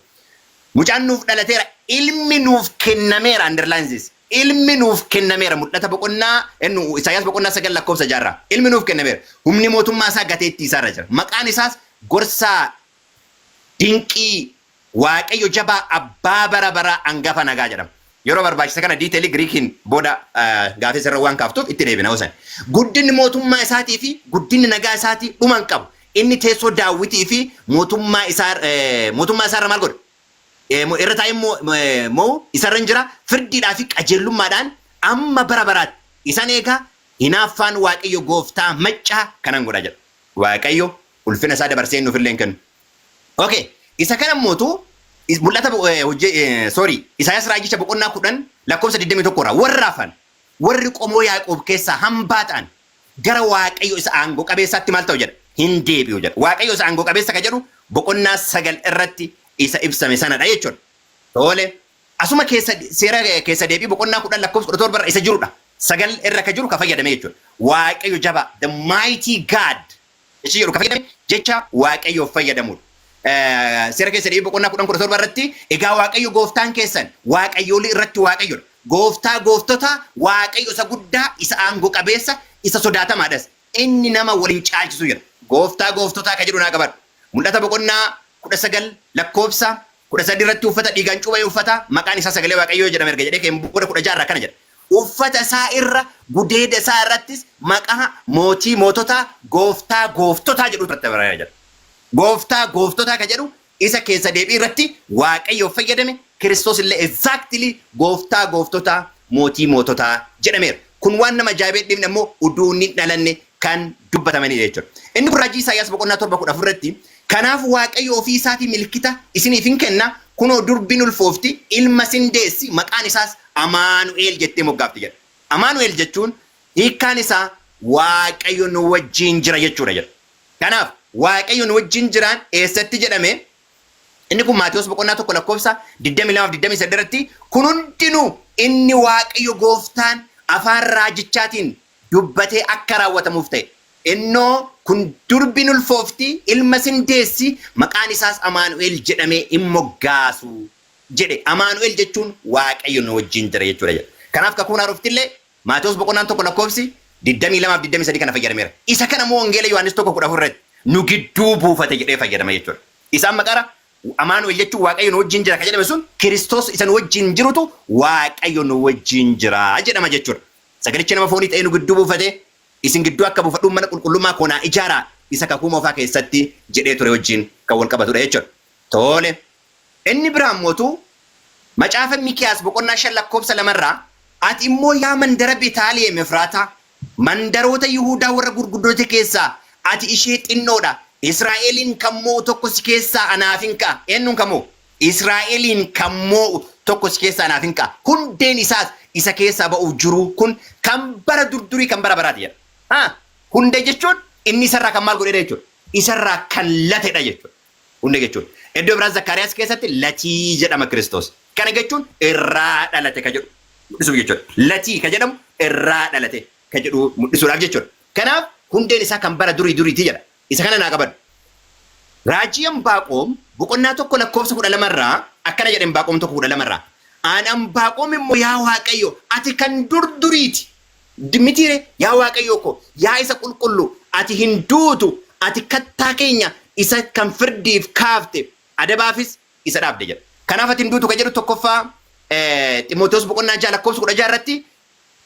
Mucaan nuuf dhalateera, ilmi nuuf kennameera, underline this. Ilmi nuuf kennameera mul'ata boqonnaa ennu Isaayyaas boqonnaa 9 lakkoofsa jaarraa. Ilmi nuuf kennameera. Humni mootummaa isaa gateettii isaarra jira. Maqaan isaas gorsaa dinqii Waaqayyo jabaa abbaa bara baraa angafa nagaa jedhama. Yeroo barbaachisa kana diiteelii Giriikiin booda gaafii sirra waan kaaftuuf itti deebina hosan. Guddinni mootummaa isaatii fi guddinni nagaa isaatii dhuma hin qabu. Inni teessoo Daawwitii fi mootummaa isaa mootummaa isaarra maal godha? Irra taa'ee moo isarra hin jira. Firdiidhaa fi qajeelummaadhaan amma bara baraatti isan eegaa hinaaffaan Waaqayyo gooftaa maccaa kanan godha jedha. Waaqayyo ulfina isaa dabarsee nuufillee hin kennu. Okay. Isa kana mootu mul'ata hojii sorry Isaayyaas raajicha boqonnaa 10 lakkoofsa 21 irraa warra hafan warri qomoo Yaaqoob keessaa hambaa ta'an gara Waaqayyo isa aangoo qabeessaatti maal ta'u jedha hin deebi'u jedha. Waaqayyo isa aangoo qabeessa ka jedhu boqonnaa 9 irratti isa ibsame sanadha jechuudha. Tole asuma keessa seera keessa deebii boqonnaa 10 lakkoofsa 17 irra isa jirudha. 9 irra ka jiru ka fayyadame jechuudha. Waaqayyo jabaa, the mighty God jechi jedhu ka fayyadame jecha Waaqayyoof fayyadamudha. Seera keessa deebii boqonnaa 10 17 irratti egaa Waaqayyo gooftaan keessan waaqayyoolii irratti Waaqayyodha. Gooftaa gooftota Waaqayyo isa guddaa isa aangoo qabeessa isa sodaatamaadhas. Inni nama waliin caalchisu jedha. Gooftaa gooftotaa ka jedhu naa qabadhu. Mul'ata boqonnaa 19 lakkoofsa 13 irratti uffata dhiigaan cuuphame uffata maqaan isaa sagalee Waaqayyoo jedhama erga jedhee ka'een booda 16 irraa akkana jedha. Uffata isaa irra gudeeda isaa irrattis maqaa mootii moototaa gooftaa gooftotaa jedhu irratti barreeffame jedha. Gooftaa gooftotaa ka jedhu isa keessa deebii irratti Waaqayyoof fayyadame Kiristoos illee exactly gooftaa gooftotaa mootii moototaa jedhameera. Kun waan nama ajaa'ibee dhibne immoo uduu inni hin dhalanne kan dubbatamanidha jechuudha. Inni kun raajii Isaayyaas boqonnaa 7 14 irratti kanaaf Waaqayyo ofii isaatii milkita isiniif hin kenna kunoo durbiin ulfoofti ilma sin deessi maqaan isaas Amaanu'el jettee moggaafti jedha. Amaanu'el jechuun hiikkaan isaa Waaqayyo nu wajjin jira jechuudha jedha. Kanaaf Waaqayyo nu wajjin jiraan eessatti jedhame? Inni kun Maatewos boqonnaa 1 lakkoofsa 22 fi 23 irratti kun hundinuu inni Waaqayyo gooftaan afaan raajichaatiin dubbatee akka raawwatamuuf ta'e. Innoo kun durbi in ulfoofti, ilmas in deessi, maqaan isaas Amaanu'el jedhamee in moggaasu jedhe. Amaanu'el jechuun Waaqayyo nu wajjin jira jechuudha jedha. Kanaaf kakuun haaroftillee Maatewos boqonnaan 1 lakkoofsi 22 fi 23 kana fayyadameera. Isa kana immoo Wangeela Yohaannis 1 14 irratti nu gidduu buufate jedhee fayyadama jechuudha. Isa amma qara Amaanu'el jechuun Waaqayyo nu wajjin jira kan jedhame sun Kiristoos isa nu wajjin jirutu Waaqayyo nu wajjin jira jedhama jechuudha. Sagalichi nama foonii ta'ee nu gidduu buufate, isin gidduu akka buufadhuun mana qulqullummaa koo naa ijaaraa isa kakuu moofaa keessatti jedhee ture wajjin kan wal qabatudha jechuudha. Tole. Inni biraan mootu Macaafa Miikiyaas boqonnaa 5 lakkoofsa 2 irraa, Ati immoo yaa mandara Betaaliyeem Efraataa, mandaroota Yihuudaa warra gurguddoota keessaa ati ishee xinnoo dha, Israa'eliin kan mo'u tokko si keessaa anaaf in ka'a. Eenyuun kan mo'u? Israa'eliin kan mo'u tokko si keessaa anaaf in ka'a. Hundeen isaas isa keessaa ba'uuf jiru kun kan bara durdurii kan bara baraati jedha. Ha? Hundee jechuun inni isarraa kan maal godhedha jechuudha? Isarraa kan latedha jechuudha. Hundee jechuun. Iddoo biraa Zakkaariyaas keessatti latii jedhama Kiristoos. Kana jechuun irraa dhalate ka jedhu mul'isuuf jechuudha. Latii ka jedhamu irraa dhalate ka jedhu mul'isuudhaaf jechuudha. Kanaaf hundeen isaa kan bara durii duriiti jedha. Isa kana naa qabadhu. Raajii Anbaaqoom boqonnaa 1 lakkoofsa 12 irraa akkana jedhe Anbaaqoom 1 12 irraa. An Anbaaqoom immoo yaa Waaqayyo ati kan dur duriiti. Mitiire yaa Waaqayyoo ko yaa isa qulqullu ati hin duutu ati kattaa keenya isa kan firdiif kaafte adabaafis isa dhaabde jedha. Kanaaf ati hin duutu kan jedhu tokkoffaa Ximootewoos boqonnaa 6 lakkoofsa 16 irratti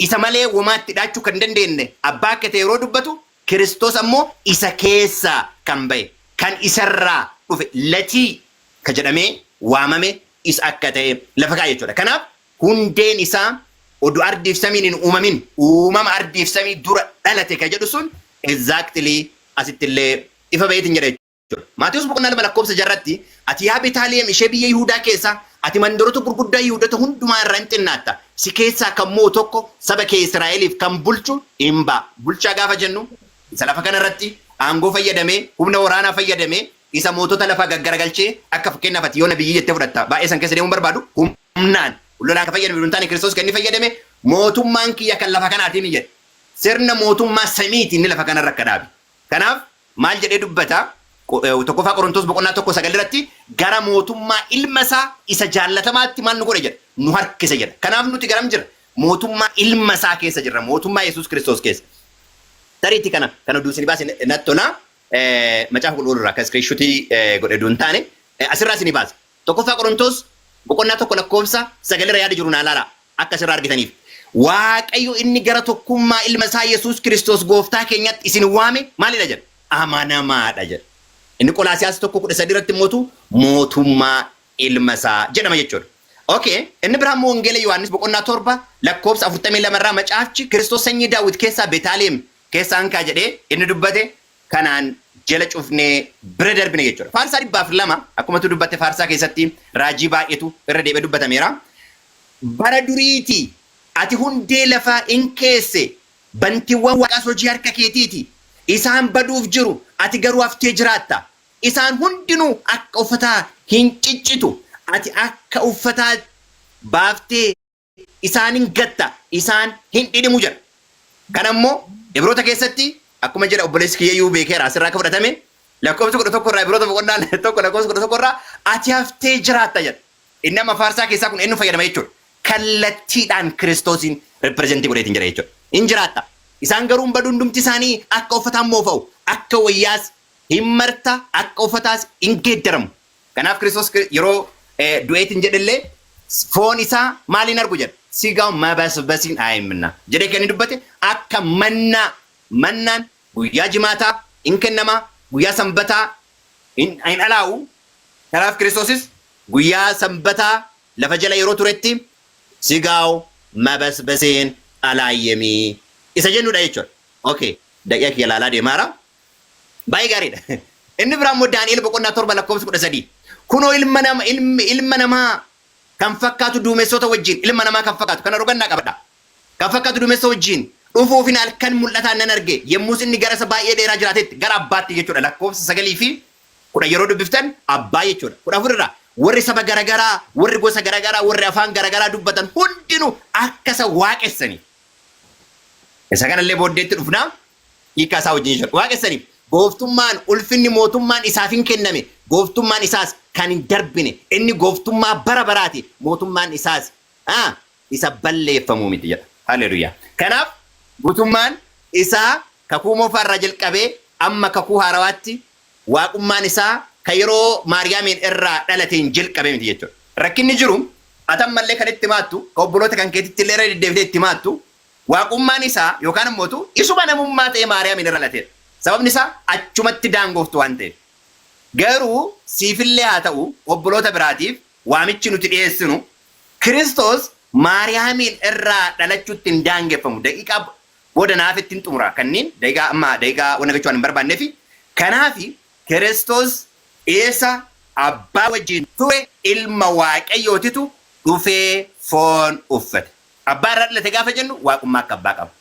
isa malee womaatti dhaachuu kan dandeenne abbaa akka ta'e yeroo dubbatu Kiristoos ammoo isa keessaa kan ba'e kan isarraa dhufe latii ka jedhamee waamame isa akka ta'e lafa kaa'a jechuudha. Kanaaf hundeen isaa odu ardiif samiin hin uumamin uumama ardiif samii dura dhalate ka jedhu sun exactly asitti illee ifa ba'eetiin jedha jechuudha. Maatewos boqonnaa 2 lakkoofsa 6 irratti ati yaa Betaaliyeem ishee biyya Yihuudaa keessaa ati mandaroota gurguddaa Yihuudota hundumaa irra hin xinnaatta si keessaa kan mo'u tokko saba kee Israa'eliif kan bulchu in ba'a. Bulchaa gaafa jennu isa lafa kana irratti aangoo fayyadamee humna waraanaa fayyadamee isa mootota lafaa gaggaragalchee akka fakkeenyaaf ati yoo nabiyyii jettee fudhatta baay'ee san keessa deemuun barbaadu humnaan lolaan kan fayyadame hin taane Kiristoos kan inni fayyadame mootummaan kiyya kan lafa kanaatiin jedhe sirna mootummaa samiiti inni lafa kanarra akka dhaabe. Kanaaf maal jedhee dubbata? Tokkoffaa Qorontos boqonnaa 1 9 irratti gara mootummaa ilma isaa isa jaallatamaatti maal nu godhe jedha? Nu harkise jedha. Kanaaf nuti garam jirra? Mootummaa ilma isaa keessa jirra. Mootummaa Yesuus Kiristoos keessa. Tariitti kana kan oduu isin baase natti tola. Macaafa qulqulluu irraa akka iskiriishutii godhe oduu hin taane asirraa isin baasa. Tokkoffaa Qorontos boqonnaa 1 lakkoofsa 9 irra yaada jiru naa ilaalaa akka asirraa argitaniif. Waaqayyo inni gara tokkummaa ilma isaa Yesuus Kiristoos gooftaa keenyatti isin waame maalidha jedha? Amanamaadha jedha. Inni Qolaasiyaas 1:13 irratti immoo mootummaa ilma isaa jedhama jechuudha. Okay, inni biraa immoo Wangeela Yohaannis boqonnaa 7 lakkoofsa 42 irraa macaafichi Kiristoos sanyii Daawit keessaa Betaaleem keessaa hin ka'a jedhee inni dubbate kanaan jala cufnee bira darbine jechuudha. Faarsaa 102 akkuma tu dubbatte faarsaa keessatti raajii baay'eetu irra deebi'ee dubbatameera. Bara duriiti ati hundee lafaa in keesse, bantiiwwan waaqaas hojii harka keetiiti. Isaan baduuf jiru, ati garuu haftee jiraatta. Isaan hundinuu akka uffataa hin ciccitu, ati akka uffataa baaftee isaan hin gatta, isaan hin dhidhimu jedha. Kana immoo Ibroota keessatti akkuma jedha obboleessi kiyyayyuu beekeera asirraa akka fudhatame lakkoofsa 11 irraa Ibroota boqonnaa 1 lakkoofsa 11 irraa ati haftee jiraatta jedha. Inni amma faarsaa keessaa kun eenyu fayyadama jechuudha. Kallattiidhaan Kiristoosiin repirezentii godheetiin jira jechuudha. Hin jiraatta. Isaan garuu hin badu hundumti isaanii akka uffataan moofa'u, akka wayyaas hin marta, akka uffataas hin geeddaramu. Kanaaf Kiristoos yeroo du'eetiin jedhellee foon isaa maaliin argu jedha. Sigaw mabasbasiin aayimna jedhee kan inni dubbate akka mannaa mannaan guyyaa jimaataa hin kennama guyyaa sanbataa hin alaa'u. Kanaaf Kiristoosis guyyaa sanbataa lafa jala yeroo turetti sigaw mabasbasiin alaayyemii isa jennudha jechuudha. Okay, daqiiqa kiyya ilaalaa deemaara. Baay'ee gaariidha. Inni biraa immoo Daani'el boqonnaa 7 lakkoofsa 13. Kunoo ilma nama ilmi ilma namaa kan fakkaatu duumessoota wajjin ilma namaa kan fakkaatu kana rogannaa qabadha. Kan fakkaatu duumessa wajjin dhufuufin halkan mul'ataan nan arge yemmus inni gara isa baay'ee dheeraa jiraatetti gara abbaatti jechuudha lakkoofsa 9 fi 10 yeroo dubbiftan abbaa jechuudha. 14 irraa warri saba garagaraa, warri gosa garagaraa, warri afaan garagaraa dubbatan hundinuu akka isa waaqessaniif. Isa kanallee booddeetti dhufnaa hiikaa isaa wajjin jechuudha. Waaqessaniif gooftummaan, ulfinni, mootummaan isaaf hin kenname. Gooftummaan isaas kan hin darbine. Inni gooftummaa bara baraati. Mootummaan isaas isa balleeffamuu miti jedha. Haleluuyaa. Kanaaf guutummaan isaa kakuu moofaa irraa jalqabee amma kakuu haarawaatti waaqummaan isaa kan yeroo Maariyaamiin irraa dhalateen jalqabee miti jechuudha. Rakkinni jiru ati ammallee kan itti maattu, kan obboloota kan keetitti illee irra deddeebitee itti maattu, waaqummaan isaa yookaan immoo isuma namummaa ta'ee Maariyaamiin irra dhalateedha. Sababni isaa achumatti daangooftu waan ta'eef. Garuu siifillee haa ta'u obboloota biraatiif waamichi nuti dhiyeessinu Kiristoos Maariyaamiin irraa dhalachuutti hin daangeffamu. Daqiiqaa booda naaf ittiin xumura. Kanneen daqiiqaa amma daqiiqaa wanna gochuu waan hin barbaanneefi. Kanaafi Kiristoos isa abbaa wajjin ture ilma Waaqayyootitu dhufee foon uffate. Abbaa irraa dhalate gaafa jennu waaqummaa akka abbaa qaba.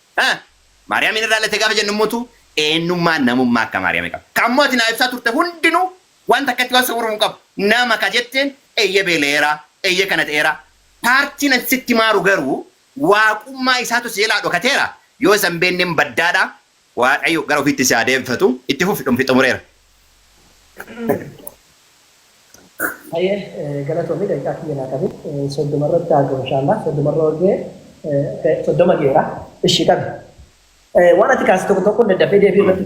Maariyaamiin irraa dhalate gaafa jennu immoo eenyummaa namummaa akka Maariyaamii qaba. Kan ammoo ati naa ibsaa turte hundinuu wanta akkatti waan sawwaramu qabu. Nama ka jetteen eeyye beela'eera, eeyye kana ta'eera. Paartiin ati sitti maaru garuu waaqummaa isaatu si jalaa dhokateera. Yoo isa hin beekneen baddaadha. Waaqayyo gara ofiitti si haa deebifatu. Itti fufi dhumfi xumureera. Hayyee, galatoomii, daqiiqaa kiyya naa qabi. 30 irratti haa ga'u inshaallah. 30 irra hojii 30 geera. Ishii qabi. Waan ati kaase tokko tokko daddafee deebii irratti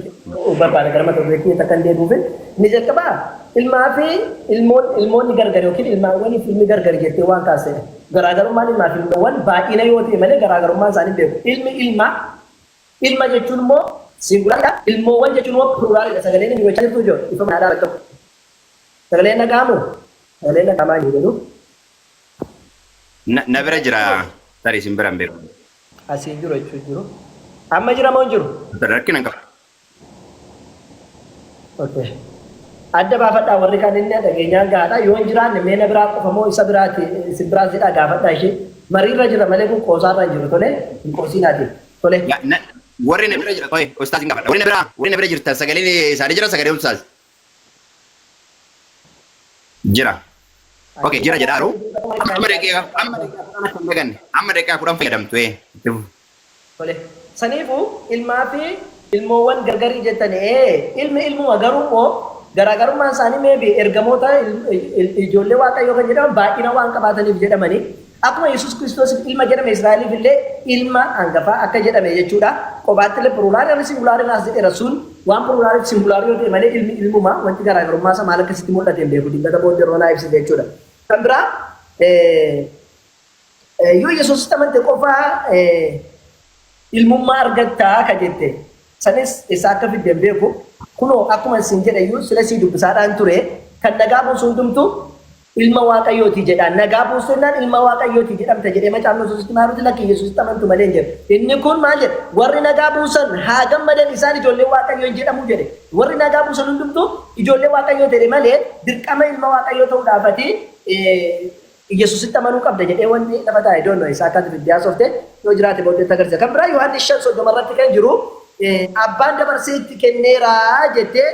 barbaada gara mata duree kiyya takka hin deebi'uuf. Inni jalqabaa ilmaa fi ilmoon, ilmoonni gargar yookiin ilmaawwanii fi ilmi gargar jettee waan kaasedha. Garaagarummaan ilmaa fi ilmoowwan baay'ina yoo ta'e malee garaagarummaan isaanii beeku. Ilmi ilma, ilma jechuun immoo singularidha. Ilmoowwan jechuun immoo pluralidha. Sagaleen inni gochaa jirtu jiru. Ifa manaadhaa tokko. Sagaleen dhaga'amu? Sagaleen dhaga'amaa jiru jedhu. Na bira jira. Tarii isin bira hin beeku. Asiin jiru jechuun jiru. Amma jira moo hin jiru? Rakkina hin qabu. Okay. Adda baafadhaa, warri kaan inni dhageenyaan gahaadha. Yoo hin jiraanne mee na biraa qofa moo isa biraati isin biraas jedhaa gaafadhaa ishee. Mariirra jira malee kun qoosaarra hin jiru, tole hin qoosiinaati. Tole. Warri na bira jira, qoy, ustaaz hin gaafadha. Warri na bira jirtan sagaleen isaanii jira, sagalee ustaaz. Jira. Okay, jira jedhaaru. Amma daqiiqaa 10 akka hin daganne. Amma daqiiqaa 10 fayyadamtu ee. Itti fufi. Tole. Saniifuu ilmaa fi ilmoowwan gargarii jettani, ilmi ilmuma, garuu immoo garaagarummaan isaanii maybe ergamoota ijoollee Waaqayyoo kan jedhaman baay'ina waan qabaataniif jedhamanii, akkuma Yesuus Kiristoosiif ilma jedhame Israa'eliif illee ilma hangafaa akka jedhame jechuudha. Qobaatti illee pluralii fi singularii naas jedheera, sun waan pluralii fi singularii yoo ta'e malee ilmi ilmuma. Wanti garaagarummaa isaa maal akkasitti mul'ate hin beeku, dingata booddee yeroo naa ibsite jechuudha. Kan biraa yoo Yesuusitti amante qofaa ilmummaa argattaa ka jette sanis isa akka fidde hin beeku. Kunoo akkuma isin jedhe iyyuu sila sii dubbisaadhaan ture, kan nagaa buusu hundumtu ilma Waaqayyooti jedha. Nagaa buusu jennaan ilma Waaqayyooti jedhamta jedhee macaafni Yesuusitti maaruuti lakki Yesuusitti amantu malee hin jedhu. Inni kun maal jedha? Warri nagaa buusan haa gammadan, isaan ijoollee Waaqayyoo hin jedhamu jedhe. Warri nagaa buusan hundumtu ijoollee Waaqayyoo jedhe malee dirqama ilma Waaqayyoo ta'uudhaafati Yesuusitti amanuu qabda jedhee wanni lafa taa'e doonno isaa akka ati haasofte yoo jiraate booddeetti agarsiisa. Kan biraa Yohaannis 5:30 irratti kan jiru abbaan dabarsee itti kenneera jettee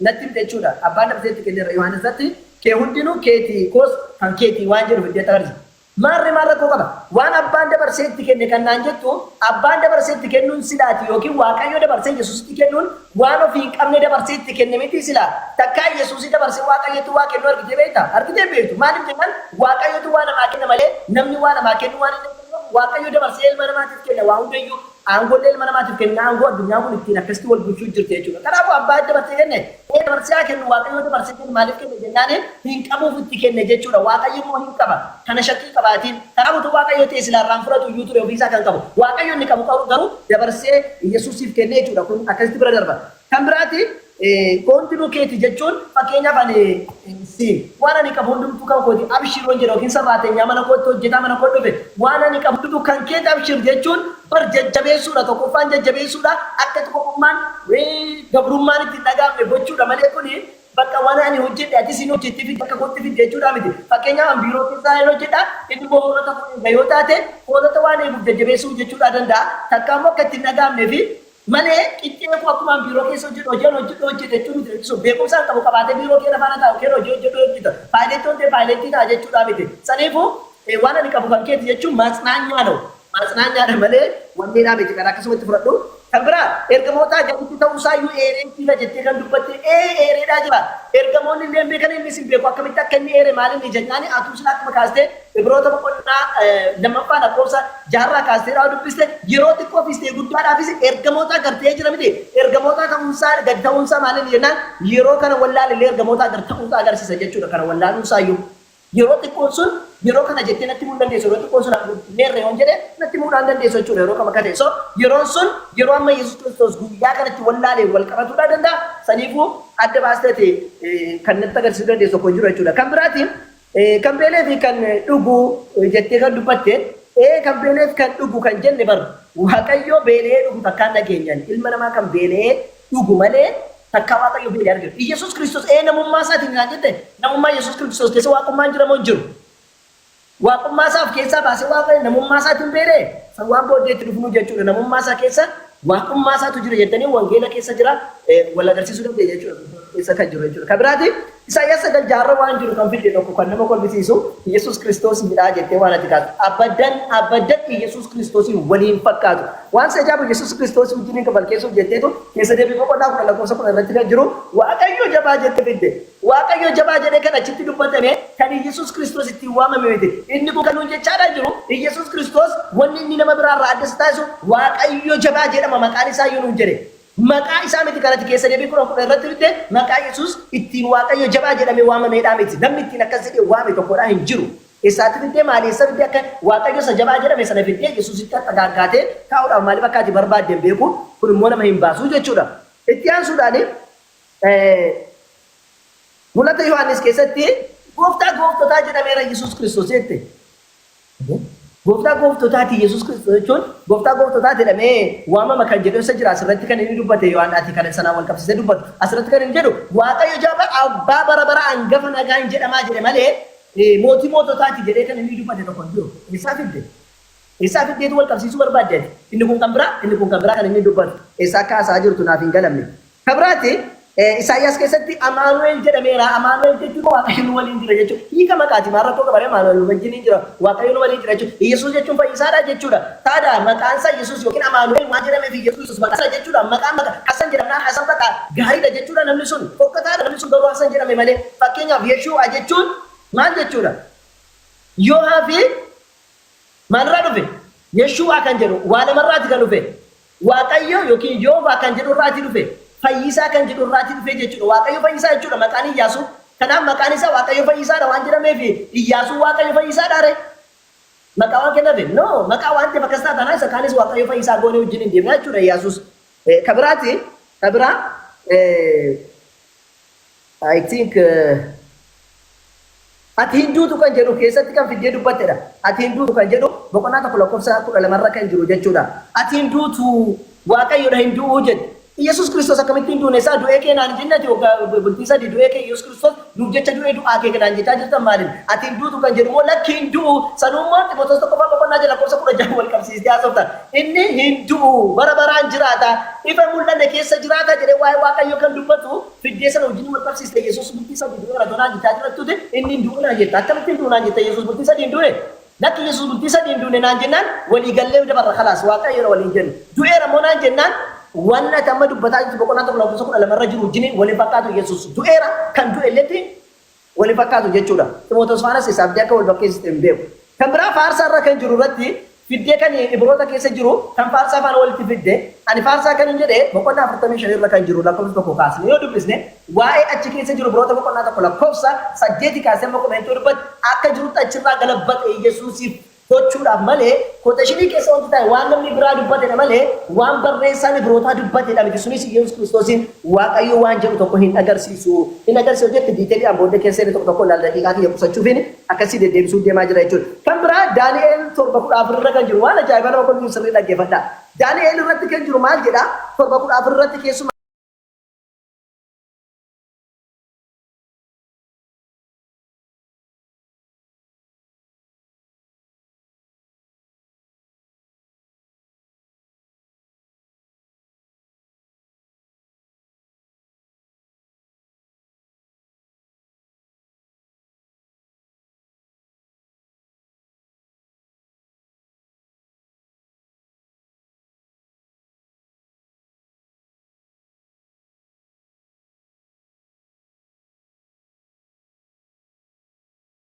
natti himte jechuudha. Abbaan dabarsee itti kenneera Yohaannis irratti kee hundinuu keetii koos kan keetii waan jedhu fiddeetti agarsiisa. Maarree maal rakkoo qaba? Waan abbaan dabarsee itti kenne kan naan jettu, abbaan dabarsee itti kennuun silaati yookiin Waaqayyo dabarsee Yesuusitti kennuun waan ofii hin qabne dabarsee itti kenne miti silaa. Takkaa Yesuusii dabarsee Waaqayyotti waa kennuu argitee beektaa? Argitee hin beektu. Maaliif jennaan Waaqayyotu waa namaa kenna malee namni waa namaa kennuu waan hin dandeenyeef Waaqayyo dabarsee ilma namaatiif kenna waa hundayyuu. Aangoollee ilma namaatiif kenna, aangoo addunyaan kun ittiin akkasitti wal bulchuu jirti jechuudha. Kanaafuu abbaa dabarsee kenne, ee dabarsee haa kennu, Waaqayyoo dabarsee kenne maaliif kenne jennaan hin qabuuf itti kenne jechuudha. Waaqayyo immoo hin qaba. Kana shakkii qabaatiin. Kanaaf utuu Waaqayyo ta'e silaa irraan fudhatu iyyuu ture ofiisaa kan qabu. Waaqayyo inni qabu garuu dabarsee Yesuusiif kenne jechuudha. Kun akkasitti bira darba. Kan biraati koontinuu keeti jechuun, fakkeenyaaf ani siin waan ani qabu hundumtuu kan kooti abshir yoon jedhe yookiin sarraatenyaa mana kootti hojjetaa mana koo dhufe waan ani qabu hundumtuu kan keeti abshir jechuun bar jajjabeessuudha, tokkoffaan jajjabeessuudha, akka tokkummaan gabrummaan itti hin dhaga'amne gochuudha malee kuni bakka waan ani hojjedhe atis hin hojjetti fidde akka kootti fidde jechuudha miti. Fakkeenyaaf an biiroo keessaa hin hojjedha, inni immoo hoolota kun eega yoo taate hoolota waan eeguuf jajjabeessuu jechuudha danda'a. Takka immoo akka itti hin dhaga'amnee fi Malee qixxee koo akkumaan biiroo keessa hojjedhu hojii ani hojjedhu hojjeta jechuu miti jechuun beekumsa an qabu qabaatee biiroo kee faana taa'u kee hojii hojjedhu hojjeta. Paayileetti hojjete paayileettii ta'a jechuudhaa miti. Saniifuu waan ani qabu kan keeti jechuun maatsinaanyaa na'u. Maatsinaanyaadha malee wanneedhaa miti kan akkasumatti fudhadhu. Kan biraa ergamootaa gaditti ta'uusaa iyyuu eeree jira jettee kan dubbatte ee eereedhaa jira. Ergamoonni illee hin beekan innis hin beeku akkamitti akka inni eere maal inni jennaani atuu sila akkuma kaastee Ibroota boqonnaa lammaffaa lakkoofsa jaarraa kaastee dhaa dubbiste yeroo xiqqoofis ta'e guddaadhaafis ergamootaa gad ta'ee jira miti. Ergamootaa ta'uunsaa gad ta'uunsaa maal inni jennaan yeroo kana wallaalillee ergamootaa gad ta'uusaa agarsiisa jechuudha kana wallaaluunsaa iyyuu. Yeroo xiqqoon sun yeroo kana jettee natti himuu hin dandeessu. Yeroo xiqqoon sun meerre yoon jedhe natti himuudhaan hin dandeessu jechuudha yeroo kam akka ta'e. So yeroon sun yeroo amma Yesuus Kiristoos guyyaa kanatti wallaaleen wal qabatuudhaa danda'a. Saniifuu adda baasteeti kan natti agarsiisuu dandeessu tokko hin jiru jechuudha. Kan biraatiin kan beelee fi kan dhugu jettee kan dubbatte ee kan beeleef kan dhugu kan jenne bar Waaqayyoo beela'ee dhugu takkaan dhageenyaan ilma namaa kan beela'ee dhugu malee takkaa Waaqayyo beela'ee arginu. Iyyasuus Kiristoos ee namummaa isaatiin naan jette namummaa Yesuus Kiristoos keessa waaqummaan jira moo hin jiru? Waaqummaa isaa of keessaa baasee Waaqayyo namummaa isaatiin beela'e san waan booddee itti dhufnuu jechuudha. Namummaa isaa keessa waaqummaa isaatu jira jettanii wangeela keessa jira wal agarsiisuu dandeenya jechuudha. Keessa kan jiru jechuudha. Kan biraati Isaayyaas 9 jaarra waan jiru kan fidde tokko kan nama kolfisiisu Iyyasuus Kiristoos midhaa jettee waan ati kaastu. Abadan abadan Iyyasuus Kiristoosiin waliin fakkaatu. Waan si ajaa'ibu Iyyasuus Kiristoos wajjiniin kan balkeessuuf jetteetu keessa deebii boqonnaa 10 lakkoofsa 10 irratti kan jiru Waaqayyo jabaa jette fidde. Waaqayyo jabaa jedhee kan achitti dubbatame kan Iyyasuus Kiristoos ittiin waamame miti. Inni kun kan nuun jechaadhaa jiru Iyyasuus Kiristoos wanni inni nama biraarraa adda isa taasisu Waaqayyo jabaa jedhama maqaan isaa iyyuu nuun jedhe. Maqaa isaa miti kan ati keessa deebii 10 10 irratti fidde maqaa Yesuus ittiin Waaqayyo jabaa jedhamee waamameedhaa miti. Namni ittiin akkas jedhee waame tokkodhaa hin jiru. Eessaatti fiddee maali eessa fiddee akka Waaqayyo isa jabaa jedhame sana fiddee Yesuusitti akka gaaggaatee kaa'uudhaaf maaliif akka ati barbaadde hin beeku. Kun immoo nama hin baasuu jechuudha. Itti aansuudhaan Mul'ata Yohaannis keessatti gooftaa gooftotaa jedhameera Yesuus Kiristoos jette. Gooftaa gooftotaati Yesuus Kiristoos jechuun gooftaa gooftotaa jedhamee waamama kan jedhu isa jira asirratti kan inni dubbate Yohaannaati kan sanaan wal qabsiisee dubbatu asirratti kan inni jedhu Waaqayyo jaba abbaa bara bara angafa nagaan jedhamaa jedhe malee mootii moototaati jedhee kan inni dubbate tokko hin jiru. Eessaa fidde? Eessaa fiddeetu wal qabsiisuu barbaadde ati? Inni kun kan biraa inni kun kan biraa kan inni dubbatu eessaa akka haasa'aa jirtu naaf hin galamne. Ka biraati Isaayyaas keessatti Amaanu'el jedhameera. Amaanu'el jechuun Waaqayyo nu waliin jira jechuudha. Hiika maqaati. Maal rakkoo qaba ree Amaanu'el nu wajjin jira. Waaqayyo nu waliin jira jechuudha. Iyyasuus jechuun fayyisaadha jechuudha. Taada maqaan isaa Iyyasuus yookiin Amaanu'el waan jedhameef Iyyasuus maqaa isaa jechuudha. Maqaan maqa Hasan jedhamnaan Hasan bakka gaariidha jechuudha namni sun. Fokkataadha namni sun garuu Hasan jedhame malee. Fakkeenyaaf Yeshuu'a jechuun maal jechuudha? Yoohaa fi Maalirraa dhufe? Yeshuu'aa kan jedhu waa lamarraati kan dhufe. Waaqayyo yookiin Yoovaa kan jedhu irraatii dhufe. Fayyisaa kan jedhu irraatii dhufe jechuudha. Waaqayyo fayyisaa jechuudha maqaan Iyyaasuu. Kanaaf maqaan isaa Waaqayyo fayyisaadha waan jedhameef Iyyaasuun Waaqayyo fayyisaadhaa ree? Maqaa waan kennafe? No, maqaa waan ta'eef akkas ta'a taanaan isa kaanis Waaqayyo fayyisaa goonee wajjin hin deemna jechuudha Iyyaasuus. Ka biraati, ka biraa I think Ati hin duutu kan jedhu keessatti kan fiddee dubbattedha. Ati hin duutu kan jedhu boqonnaa 1 lakkoofsa 12 irra kan jiru jechuudha. Ati hin duutu Waaqayyodha hin du'uu jette. Iyyasuus Kiristoos akkamitti hin duune isaa du'ee kee naan hin jenne ati waggaa bultii sadii du'ee kee Iyyasuus Kiristoos nuuf jecha du'ee du'aa kee naan jechaa jirtan maalin ati hin duutu kan jedhu immoo lakki hin du'u sanuu immoo Ximotewos tokkoffaa boqonnaa 6 lakkoofsa 16 wal qabsiistee haasofta. Inni hin du'u bara baraan jiraata ifa mul'anne keessa jiraata jedhee waa'ee Waaqayyoo kan dubbatu fiddee sana wajjin wal qabsiiste Yesuus bultii sadii du'eera otoo naan jechaa jirattuuti inni hin du'u naan jetta akkamitti hin du'u naan jetta Yesuus bultii sadii hin duune lakki Yesuus bultii sadii hin duune naan jennaan walii gallee dabarra kalaas Waaqayyoodha waliin jenna du'eera immoo naan jennaan waan ati amma dubbataa jirtu boqonnaa 1 lakkoofsa 12 irra jiru wajjin wal hin fakkaatu Yesuus du'eera kan du'e illetti wal hin fakkaatu jechuudha. Ximootos faanas isa abdii akka wal bakkeessite hin beeku. Kan biraa faarsaa irra kan jiru irratti fiddee kan Ibroota keessa jiru kan faarsaa faana walitti fidde ani faarsaa kan hin jedhe boqonnaa 45 irra kan jiru lakkoofsa 1 kaasne yoo dubbisne waa'ee achi keessa jiru Ibroota boqonnaa 1 lakkoofsa 8 kaasee amma 10 yoo dubbatte akka jirutti achirraa galabbate Yesuusiif gochuudhaaf malee quotation keessa wanti taa'e waan namni biraa dubbatedha malee waan barreessaan Ibrootaa dubbatedha miti. Sunis Iyyasuus Kiristoosiin Waaqayyo waan jedhu tokko hin agarsiisu. Hin agarsiisu jette detailiidhaan booddee keessa inni tokko tokko ilaala daqiiqaa kiyya qusachuufiin akkasii deddeebisuu deemaa jira jechuudha. Kan biraa Daani'eel 7:14 irra kan jiru waan ajaa'ibaa nama kolfisiisu sirrii dhaggeeffadhaa. Daani'eel irratti kan jiru maal jedha? 7:14 irratti keessumaa.